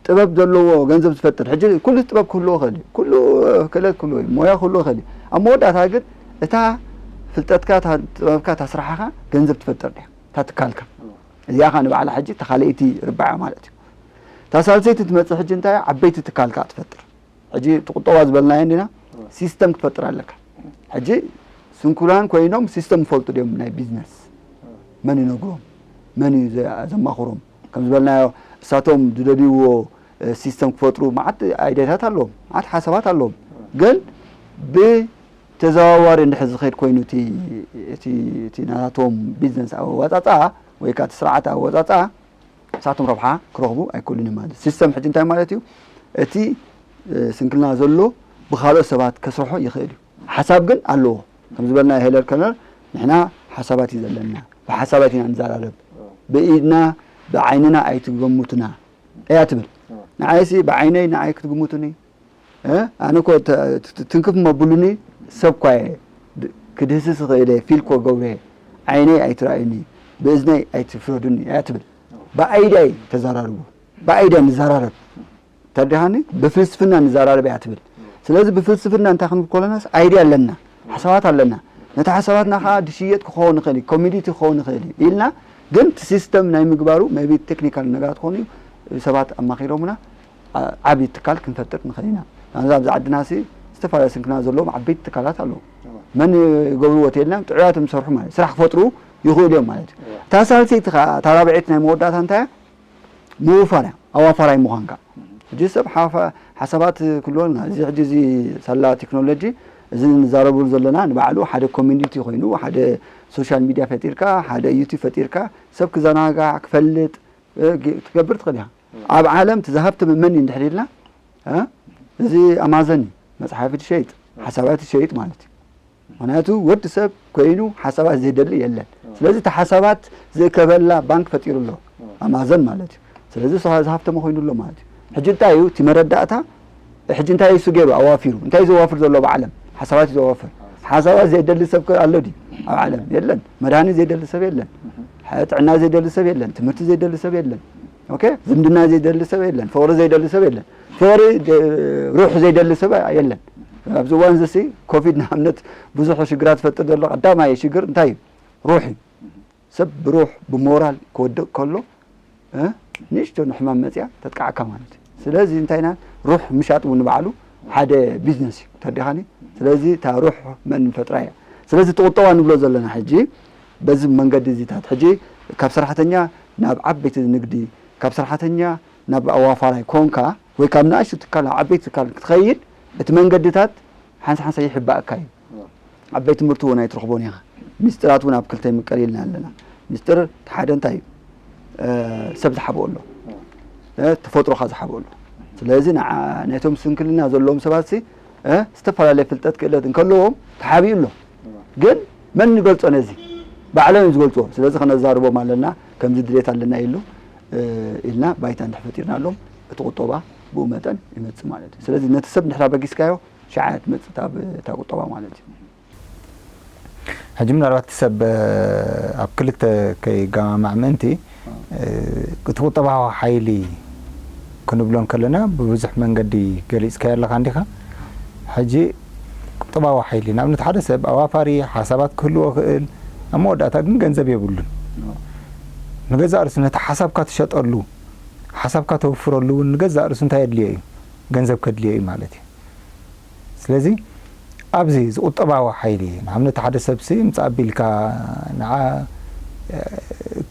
ጥበብ ዘለዎ ገንዘብ ዝፈጥር ሕጂ ኩሉ ጥበብ ክህልዎ ይኽእል እዩ፣ ኩሉ ክእለት ክህልዎ እዩ፣ ሞያ ክህልዎ ይኽእል እዩ። ኣብ መወዳእታ ግን እታ ፍልጠትካ እታ ጥበብካ እታ ስራሕኻ ገንዘብ ትፈጥር ድያ እታ ትካልካ? እዚኣ ኸ ንባዕላ ሕጂ እታ ካልኣይቲ ርባዓ ማለት እዩ። እታ ሳልሰይቲ ትመፅእ ሕጂ እንታይ ዓበይቲ ትካልካ ትፈጥር። ሕጂ እቲ ቁጠባ ዝበልናዮ እንዲና ሲስተም ክትፈጥር ኣለካ። ሕጂ ስንኩላን ኮይኖም ሲስተም ይፈልጡ ድዮም ናይ ቢዝነስ? መን ይነግሮም? መን እዩ ዘ- ዘማኽሮም? ከም ዝበልናዮ እሳቶም ዝደልይዎ እ፣ ሲስተም ክፈጥሩ መዓት ኣይዲያታት ኣለዎም፣ መዓት ሓሳባት ኣለዎም። ግን ብተዘዋዋሪ እንድሕር ዝኸይድ ኮይኑ እቲ እቲ እቲ ናቶም ቢዝነስ ኣወፃፃ ወይ ከዓ እቲ ስርዓት ኣወፃፃ ንሳቶም ረብሓ ክረኽቡ ኣይክእሉን እዮም ማለት እዩ። ሲስተም ሕጂ እንታይ ማለት እዩ? እቲ ስንክልና ዘሎ ብኻልኦት ሰባት ከስርሖ ይኽእል እዩ። ሓሳብ ግን ኣለዎ። ከም ዝበልና ሄለር ከነር ንሕና ሓሳባት እዩ ዘለና። ብሓሳባት ኢና ንዘራረብ። ብኢድና ብዓይንና ኣይትገምቱና እያ ትብል። ንዓይሲ ብዓይነይ ንዓይ ክትግምቱኒ ኣነ እኮ ትንክፍ መብሉኒ ሰብ እኳ እየ ክድህስስ እኽእል እየ ፊል እኮ ገብረ እየ ዓይነይ ኣይትረኣዩኒ ብእዝነይ ኣይትፍረዱኒ እያ ትብል። ብኣይድያ እዩ ተዘራርቡ ብኣይድያ ንዘራረብ ተረዲኻኒ ብፍልስፍና ንዘራረብ እያ ትብል። ስለዚ ብፍልስፍና እንታይ ክንብል ከለናስ ኣይድያ ኣለና ሓሳባት ኣለና ነቲ ሓሳባትና ከዓ ድሽየጥ ክኸውን ይኽእል እዩ ኮሚዲቲ ክኸውን ይኽእል እዩ ኢልና ግን እቲ ሲስተም ናይ ምግባሩ maybe ቴክኒካል ነገራት ክኾኑ እዩ ሰባት ኣማኺሮምና ዓብዪ ትካል ክንፈጥር ንኽእል ኢና። ንኣብነት ኣብዚ ዓድና ሲ ዝተፈላለዩ ስንክና ዘለዎም ዓበይቲ ትካላት ኣለዉ። መን ይገብርዎ ተይልና ጥዑያት እዮም ዝሰርሑ ማለት እዩ። ስራሕ ክፈጥሩ ይኽእሉ እዮም ማለት እዩ። እታ ሳልሰይቲ ከዓ እታ ራብዐይቲ ናይ መወዳእታ እንታይ እያ? ምውፋር እያ። ኣዋፋራይ ምዃንካ። ሕጂ ሰብ ሓፋ- ሓሳባት ክህልወና እዚ ሕጂ እዚ ሳላ ቴክኖሎጂ እዚ ንዛረብሉ ዘለና ንባዕሉ ሓደ ኮሚኒቲ ኮይኑ ሓደ ሶሻል ሚድያ ፈጢርካ ሓደ ዩቲብ ፈጢርካ ሰብ ክዘናጋዕ ክፈልጥ እ፣ ግ- ክትገብር ትኽእል ኢኻ። ኣብ ዓለም እቲ ዝሃብቲ መን እዩ እንድሕር ኢልና፣ እ? እዚ ኣማዘን እዩ። መጽሓፊ ትሸይጥ፣ ሓሳባት ትሸይጥ ማለት እዩ። ምኽንያቱ ወዲ ሰብ ኮይኑ ሓሳባት ዘይደሊ የለን። ስለዚ እቲ ሓሳባት ዝእከበላ ባንክ ፈጢሩ ኣሎ፣ ኣማዘን ማለት እዩ። ስለዚ እሱ ዝሃብተመ ኮይኑ ኣሎ ማለት እዩ። ሕጂ እንታይ እዩ እቲ መረዳእታ? ሕጂ እንታይ እዩ እሱ ገይሩ ኣዋፊሩ? እንታይ እዩ ዘዋፍር ዘሎ ኣብ ዓለም? ሓሳባት እዩ ዘዋፍር። ሓሳባት ዘይደሊ ሰብ ከ ኣሎ ድዩ ኣብ ዓለም? የለን። መድሃኒት ዘይደሊ ሰብ የለን። ጥዕና ዘይደሊ ሰብ የለን። ትምህርቲ ዘይደሊ ሰብ የለን። ኦኬ፣ ዝምድና ዘይደሊ ሰብ የለን። ፍቕሪ ዘይደሊ ሰብ የለን። ፍቕሪ ደ-፣ ሩሕ ዘይደሊ ሰብ የለን። ኣብዚ እዋን እዚ ኮቪድ ንኣብነት ብዙሕ ሽግራት ዝፈጥር ዘሎ ቀዳማይ ሽግር እንታይ እዩ? ሩሕ እዩ። ሰብ ብሩሕ ብሞራል ክወድቕ ከሎ፣ እ፣ ንእሽቶ ንሕማም መጽያ ተጥቃዕካ ማለት እዩ። ስለዚ እንታይ ኢና፣ ሩሕ ምሻጥ እውን ንባዕሉ ሓደ ቢዝነስ እዩ፣ ተረዲኻኒ? ስለዚ እታ ሩሕ መን ፈጥራ እያ። ስለዚ እቲ ቁጠባ ንብሎ ዘለና ሕጂ በዚ መንገዲ እዚታት ሕጂ ካብ ሰራሕተኛ ናብ ዓበይቲ ንግዲ፣ ካብ ሰራሕተኛ ናብ ኣዋፋራይ ኮንካ ወይ ካብ ንኣሽቱ ትካል ናብ ዓበይቲ ትካል ክትኸይድ እቲ መንገድታት ሓንሳ ሓንሳ ይሕባእካ እዩ። ዓበይቲ ትምህርቲ እውን ኣይትረኽቦን ኢኻ። ሚስጥራት እውን ኣብ ክልተ ይምቀል ኢልና ኣለና። ሚስጥር እቲ ሓደ እንታይ እዩ? እ፣ ሰብ ዝሓብኦ ኣሎ። እ፣ ተፈጥሮኻ ዝሓብኦ ኣሎ። ስለዚ ንዓ-፣ ናይቶም ስንክልና ዘለዎም ሰባት ሲ፣ እ፣ ዝተፈላለየ ፍልጠት ክእለት እንከለዎም ተሓቢኡ ኣሎ። ግን መን ይገልጾ ነዚ? ባዕሎም እዮም ዝገልጽዎ። ስለዚ ከነዛርቦም ኣለና፣ ከምዚ ድሌት ኣለና ኢሉ፣ እ፣ ኢልና ባይታ እንድሕር ፈጢርናሎም እቲ ቁጠባ ብኡ መጠን ይመጽእ ማለት እዩ። ስለዚ ነቲ ሰብ እንድሕር ኣበጊስካዮ ሽዓ ትመጽእ እታ ብ-፣ እታ ቁጠባ ማለት እዩ። ሕጂ ምናልባት እቲ ሰብ፣ እ፣ ኣብ ክልተ ከይገማማዕ ምእንቲ፣ እ፣ እቲ ቁጠባዊ ሓይሊ ክንብሎ እንከለና ብብዙሕ መንገዲ ገሊጽካዮ ኣለኻ እንዲኻ። ሕጂ ቁጠባዊ ሓይሊ ንኣብነት ሓደ ሰብ ኣዋፋሪ ሓሳባት ክህልዎ ይኽእል፣ ኣብ መወዳእታ ግን ገንዘብ የብሉን። ንገዛእ ርእሱ ነቲ ሓሳብካ ትሸጠሉ፣ ሓሳብካ ተውፍረሉ እውን ንገዛእ ርእሱ እንታይ የድልዮ እዩ? ገንዘብ ከድልዮ እዩ ማለት እዩ። ስለዚ ኣብዚ ዝቁጠባዊ ሓይሊ ንኣብነት ሓደ ሰብሲ ምጻእ ኣቢልካ ንዓ፣ እ፣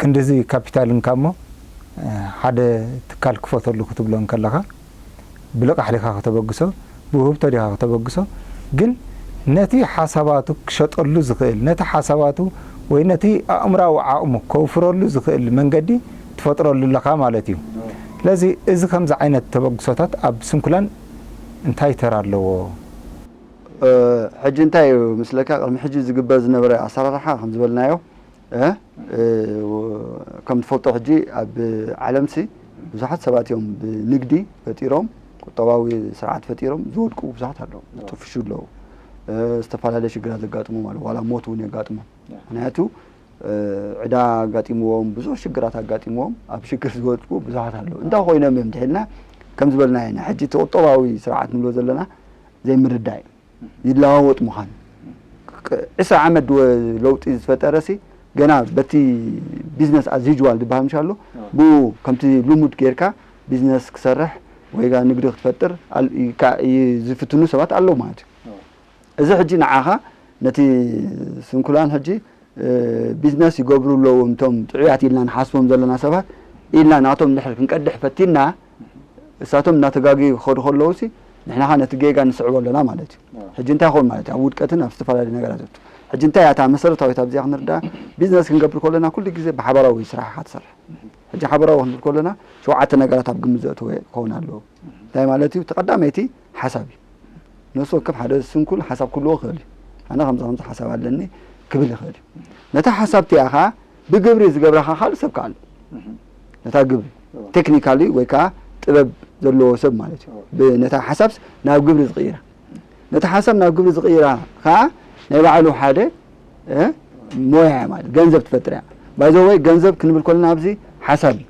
ክንድዚ ካፒታል እንካ እሞ፣ እ፣ ሓደ ትካል ክፈተሉ ክትብሎ እንከለኻ ብልቓሕ ዲኻ ከተበግሶ፣ ብውህብቶ ዲኻ ከተበግሶ፣ ግን ነቲ ሓሳባቱ ክሸጠሉ ዝኽእል፣ ነቲ ሓሳባቱ ወይ ነቲ ኣእምራዊ ዓቕሙ ከውፍረሉ ዝኽእል መንገዲ ትፈጥረሉ ኣለኻ ማለት እዩ። ስለዚ እዚ ከምዚ ዓይነት ተበግሶታት ኣብ ስንኩላን እንታይ ተራ ኣለዎ? እ፣ ሕጂ እንታይ እዩ ምስለካ፣ ቅድሚ ሕጂ ዝግበር ዝነበረ ኣሰራርሓ ከም ዝበልናዮ፣ እ፣ እ፣ ከም ትፈልጦ ሕጂ ኣብ ዓለምሲ ብዙሓት ሰባት እዮም ብንግዲ ፈጢሮም፣ ቁጠባዊ ስርዓት ፈጢሮም ዝወድቁ ብዙሓት ኣለዉ፣ ዝጥፍሹ ኣለዉ። እ፣ ዝተፈላለየ ሽግራት ዘጋጥሞም ኣለዉ፣ ዋላ ሞት እውን የጋጥሞም። ምኽንያቱ፣ እ፣ ዕዳ ኣጋጢምዎም፣ ብዙሕ ሽግራት ኣጋጢምዎም፣ ኣብ ሽግር ዝወድቁ ብዙሓት ኣለዉ። እንታይ ኮይኖም እዮም እንድሕር ኢልና፣ ከም ዝበልናዮ ኢና። ሕጂ እቲ ቁጠባዊ ስርዓት ንብሎ ዘለና ዘይምርዳእ እዩ። ይለዋወጥ ምዃኑ። ቅ-፣ ዕስራ ዓመት ድወ-፣ ለውጢ ዝፈጠረሲ ገና በቲ ቢዝነስ ኣዝ ዩዥዋል ዝበሃል ምሽ ኣሎ፣ ብኡ ከምቲ ልሙድ ጌርካ ቢዝነስ ክሰርሕ ወይ ጋ ንግዲ ክትፈጥር ኣል-፣ ይካ-፣ ይ-፣ ዝፍትኑ ሰባት ኣለዉ ማለት እዩ። እዚ ሕጂ ንዓኻ ነቲ ስንኩላን ሕጂ፣ እ፣ ቢዝነስ ይገብሩ ኣለዉ እቶም ጥዑያት ኢልና ንሓስቦም ዘለና ሰባት ኢልና ናቶም እንድሕር ክንቀድሕ ፈቲንና፣ እሳቶም እናተጋገዩ ክኸዱ ከለዉሲ ንሕና ኸኣ ነቲ ጌጋ ንስዕቦ ኣለና ማለት እዩ። ሕጂ እንታይ ይኸውን ማለት እዩ? ኣብ ውድቀትን ኣብ ዝተፈላለዩ ነገራት ዘእቱ። ሕጂ እንታይ እያ እታ መሰረታዊት ኣብዚኣ ክንርዳእ? ቢዝነስ ክንገብር ከለና ኩሉ ግዜ ብሓባራዊ ስራሕ ኢኻ ትሰርሕ። ሕጂ ሓባራዊ ክንብል ከለና ሸውዓተ ነገራት ኣብ ግምት ዘእተወ ክኸውን ኣለዎ። እንታይ ማለት እዩ? እቲ ቀዳመይቲ ሓሳብ እዩ። ነፍሲ ወከፍ ሓደ ስንኩል ሓሳብ ክህልዎ ይኽእል እዩ። ኣነ ከምዚ ከምዚ ሓሳብ ኣለኒ ክብል ይኽእል እዩ። ነታ ሓሳብ እቲኣ ኸኣ ብግብሪ ዝገብራ ኸኣ ካልእ ሰብ ከኣ ኣሎ። ነታ ግብሪ ቴክኒካሊ ወይ ከኣ ጥበብ ዘለዎ ሰብ ማለት እዩ። ብ-፣ ነታ ሓሳብስ ናብ ግብሪ ዝቕይራ። ነታ ሓሳብ ናብ ግብሪ ዝቕይራ ኸኣ ናይ ባዕሉ ሓደ፣ እ፣ ሞያ እያ ማለት ገንዘብ ትፈጥር እያ። ባይ ዘ ወይ ገንዘብ ክንብል ከለና ኣብዚ ሓሳብ እዩ።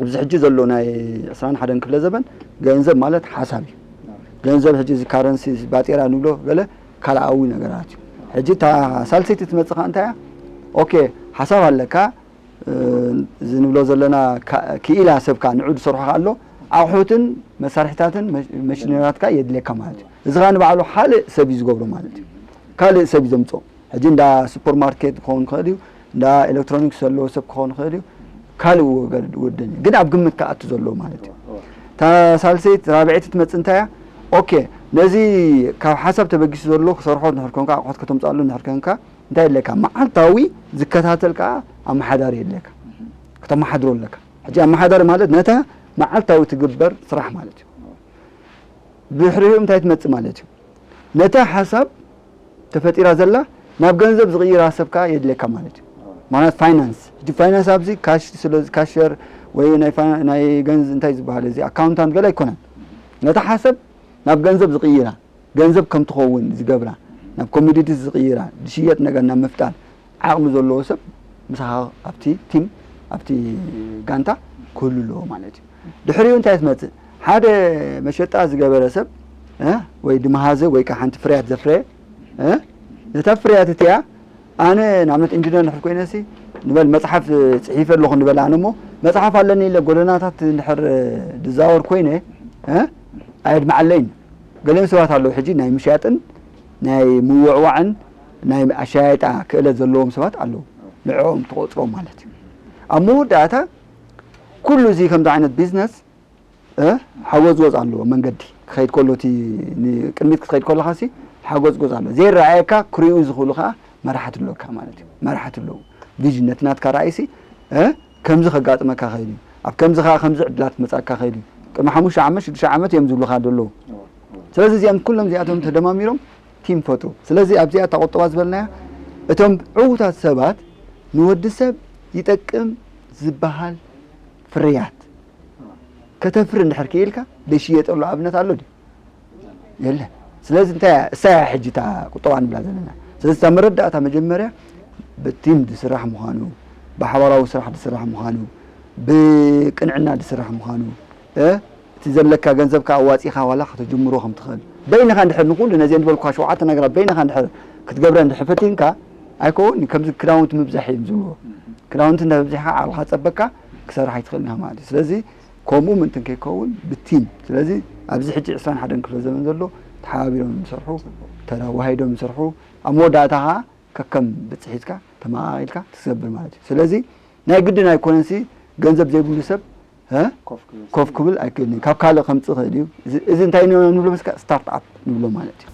ኣብዚ ሕጂ ዘሎ ናይ ዕስራን ሓደን ክፍለ ዘበን ገንዘብ ማለት ሓሳብ እዩ። ገንዘብ ሕጂ እዚ ካረንሲ እዚ ባጤራ ንብሎ ገለ ካልኣዊ ነገራት እዩ። ሕጂ እታ ሳልሰይቲ ትመጽእ ኸኣ እንታይ እያ? ኦኬ፣ ሓሳብ ኣለካ፣ እ፣ እዚ ንብሎ ዘለና ካ-፣ ክኢላ ሰብ ከኣ ንዑ ዝሰርሖ ከኣ ኣሎ፣ ኣቑሑትን መሳርሒታትን መሽ-፣ መሽነሪታት ከኣ የድልየካ ማለት እዩ። እዚ ኸኣ ንባዕሉ ካልእ ሰብ እዩ ዝገብሮ ማለት እዩ። ካልእ ሰብ እዩ ዘምጽኦ። ሕጂ እንዳ ሱፐርማርኬት ክኸውን ይኽእል እዩ፣ እንዳ ኤሌክትሮኒክስ ዘለዎ ሰብ ክኸውን ይኽእል እዩ፣ ካልእ ወገን ውድን እዩ። ግን ኣብ ግምት ክኣቱ ዘለዎ ማለት እዩ። እታ ሳልሰይቲ ራብዐይቲ ትመጽእ እንታይ እያ? ኦኬ፣ ነዚ ካብ ሓሳብ ተበጊሱ ዘሎ ክሰርሖ እንድሕር ኮንካ፣ ኣቑሑት ከተምጽኣሉ እንድሕር ኮንካ፣ እንታይ የድልየካ? መዓልታዊ ዝከታተል ከኣ ኣመሓዳሪ የድልየካ። ከተመሓድሮ ኣለካ። ሕጂ ኣመሓዳሪ ማለት ነታ መዓልታዊ ትግበር ስራሕ ማለት እዩ። ብድሕሪኡ እንታይ ትመጽእ ማለት እዩ? ነታ ሓሳብ ተፈጢራ ዘላ ናብ ገንዘብ ዝቕይራ ሰብ ከኣ የድልየካ ማለት እዩ። ማለት ፋይናንስ፣ እቲ ፋይናንስ ኣብዚ ካሽ፣ ስለዚ ካሸር ወይ ናይ ፋይና-፣ ናይ ገንዝ-፣ እንታይ ዝበሃል፣ እዚ ኣካውንታንት ገለ ኣይኮነን። ነታ ሓሳብ ናብ ገንዘብ ዝቕይራ፣ ገንዘብ ከም ትኸውን ዝገብራ፣ ናብ ኮሞዲቲስ ዝቕይራ፣ ዝሽየጥ ነገር ናብ ምፍጣር ዓቕሚ ዘለዎ ሰብ ምሳኻ ኣብቲ ቲም፣ ኣብቲ ጋንታ ክህሉ ኣለዎ ማለት እዩ። ድሕሪኡ እንታይ ትመጽእ? ሓደ መሸጣ ዝገበረ ሰብ፣ እ፣ ወይ ድመሃዘ ወይ ከዓ ሓንቲ ፍርያት ዘፍረየ፣ እ፣ ነታ ፍርያት እቲኣ ኣነ ንኣብነት ኢንጂነር እንድሕር ኮይነሲ፣ ንበል መጽሓፍ ጽሒፈ ኣለኹ ንበል ኣነ እሞ፣ መጽሓፍ ኣለኒ ኢለ ጎደናታት እንድሕር ዝዛወር ኮይነ፣ እ፣ ኣየድምዓለይን። ገሊኦም ሰባት ኣለዉ ሕጂ ናይ ምሻጥን ናይ ምውዕዋዕን ናይ ኣሻያይጣ ክእለት ዘለዎም ሰባት ኣለዉ። ንዕኦም ትቆጽሮም ማለት እዩ። ኣብ መወዳእታ ኩሉ እዚ ከምዚ ዓይነት ቢዝነስ፣ እ፣ ሓጎዝጎዝ ኣለዎ። መንገዲ ክኸይድ ከሎ፣ እቲ ንቅድሚት ክትኸይድ ከለኻሲ ሓጎዝጎዝ ኣለዎ። ዘይረኣየካ ክሪኡ ዝኽእሉ ከኣ መራሕቲ ኣለካ ማለት እዩ። መራሕቲ ኣለዉ። ቪዥን ነቲ ናትካ ራእይሲ፣ እ፣ ከምዚ ከጋጥመካ ኸይድ እዩ። ኣብ ከምዚ ከኣ ከምዚ ዕድላት ክመጻካ ኸይድ እዩ። ቅድሚ ሓሙሽተ ዓመት፣ ሽዱሽተ ዓመት እዮም ዝብሉኻ ዘለዉ። ስለዚ እዚኦም ኩሎም እዚኣቶም ተደማሚሮም ቲም ፈጥሩ። ስለዚ ኣብዚኣ እታ ቁጠባ ዝበልናያ እቶም ዕዉታት ሰባት ንወዲ ሰብ ይጠቅም ዝበሃል ፍርያት ከተፍሪ እንድሕር ክኢልካ ዘይሽየጠሉ ኣብነት ኣሎ ድዩ? የለን። ስለዚ እንታይ እያ፣ እሳ እያ ሕጂ እታ ቁጠባ ንብላ ዘለና። ስለዚ እታ መረዳእታ መጀመርያ ብቲም ዝስራሕ ምዃኑ፣ ብሓባራዊ ስራሕ ዝስራሕ ምዃኑ፣ ብቅንዕና ዝስራሕ ምዃኑ፣ እ፣ እቲ ዘለካ ገንዘብካ ኣዋጺኻ ዋላ ከተጅምሮ ከም ትኽእል፣ በይንኻ እንድሕር ንኹሉ ነዚአን ዝበልኩኻ ሸውዓተ ነገራት በይንኻ እንድሕር ክትገብረ እንድሕር ፈቲንካ ኣይከውን። ከምዚ ክዳውንቲ ምብዛሕ እዮም ዝብልዎ። ክዳውንቲ እንተብዚሕካ ዓቕልኻ ጸበካ ክሰርሕ ኣይትኽእልን ኢኻ ማለት እዩ። ስለዚ ከምኡ ምእንቲ ከይከውን ብቲም። ስለዚ ኣብዚ ሕጂ ዕስራን ሓደን ክፍለ ዘመን ዘሎ ተሓባቢሮም ይሰርሑ፣ ተዋሃሂዶም ይሰርሑ። ኣብ መወዳእታ ኸኣ ከከም ብጽሒትካ ተመቓቒልካ ትገብር ማለት እዩ። ስለዚ ናይ ግድን ኣይኮነንሲ ገንዘብ ዘይብሉ ሰብ፣ እ፣ ኮፍ ክብል ኣይክእልን እዩ። ካብ ካልእ ከምጽእ ይኽእል እዩ። እዚ፣ እዚ እንታይ ንብሎ መስካ? ስታርት ኣፕ ንብሎ ማለት እዩ።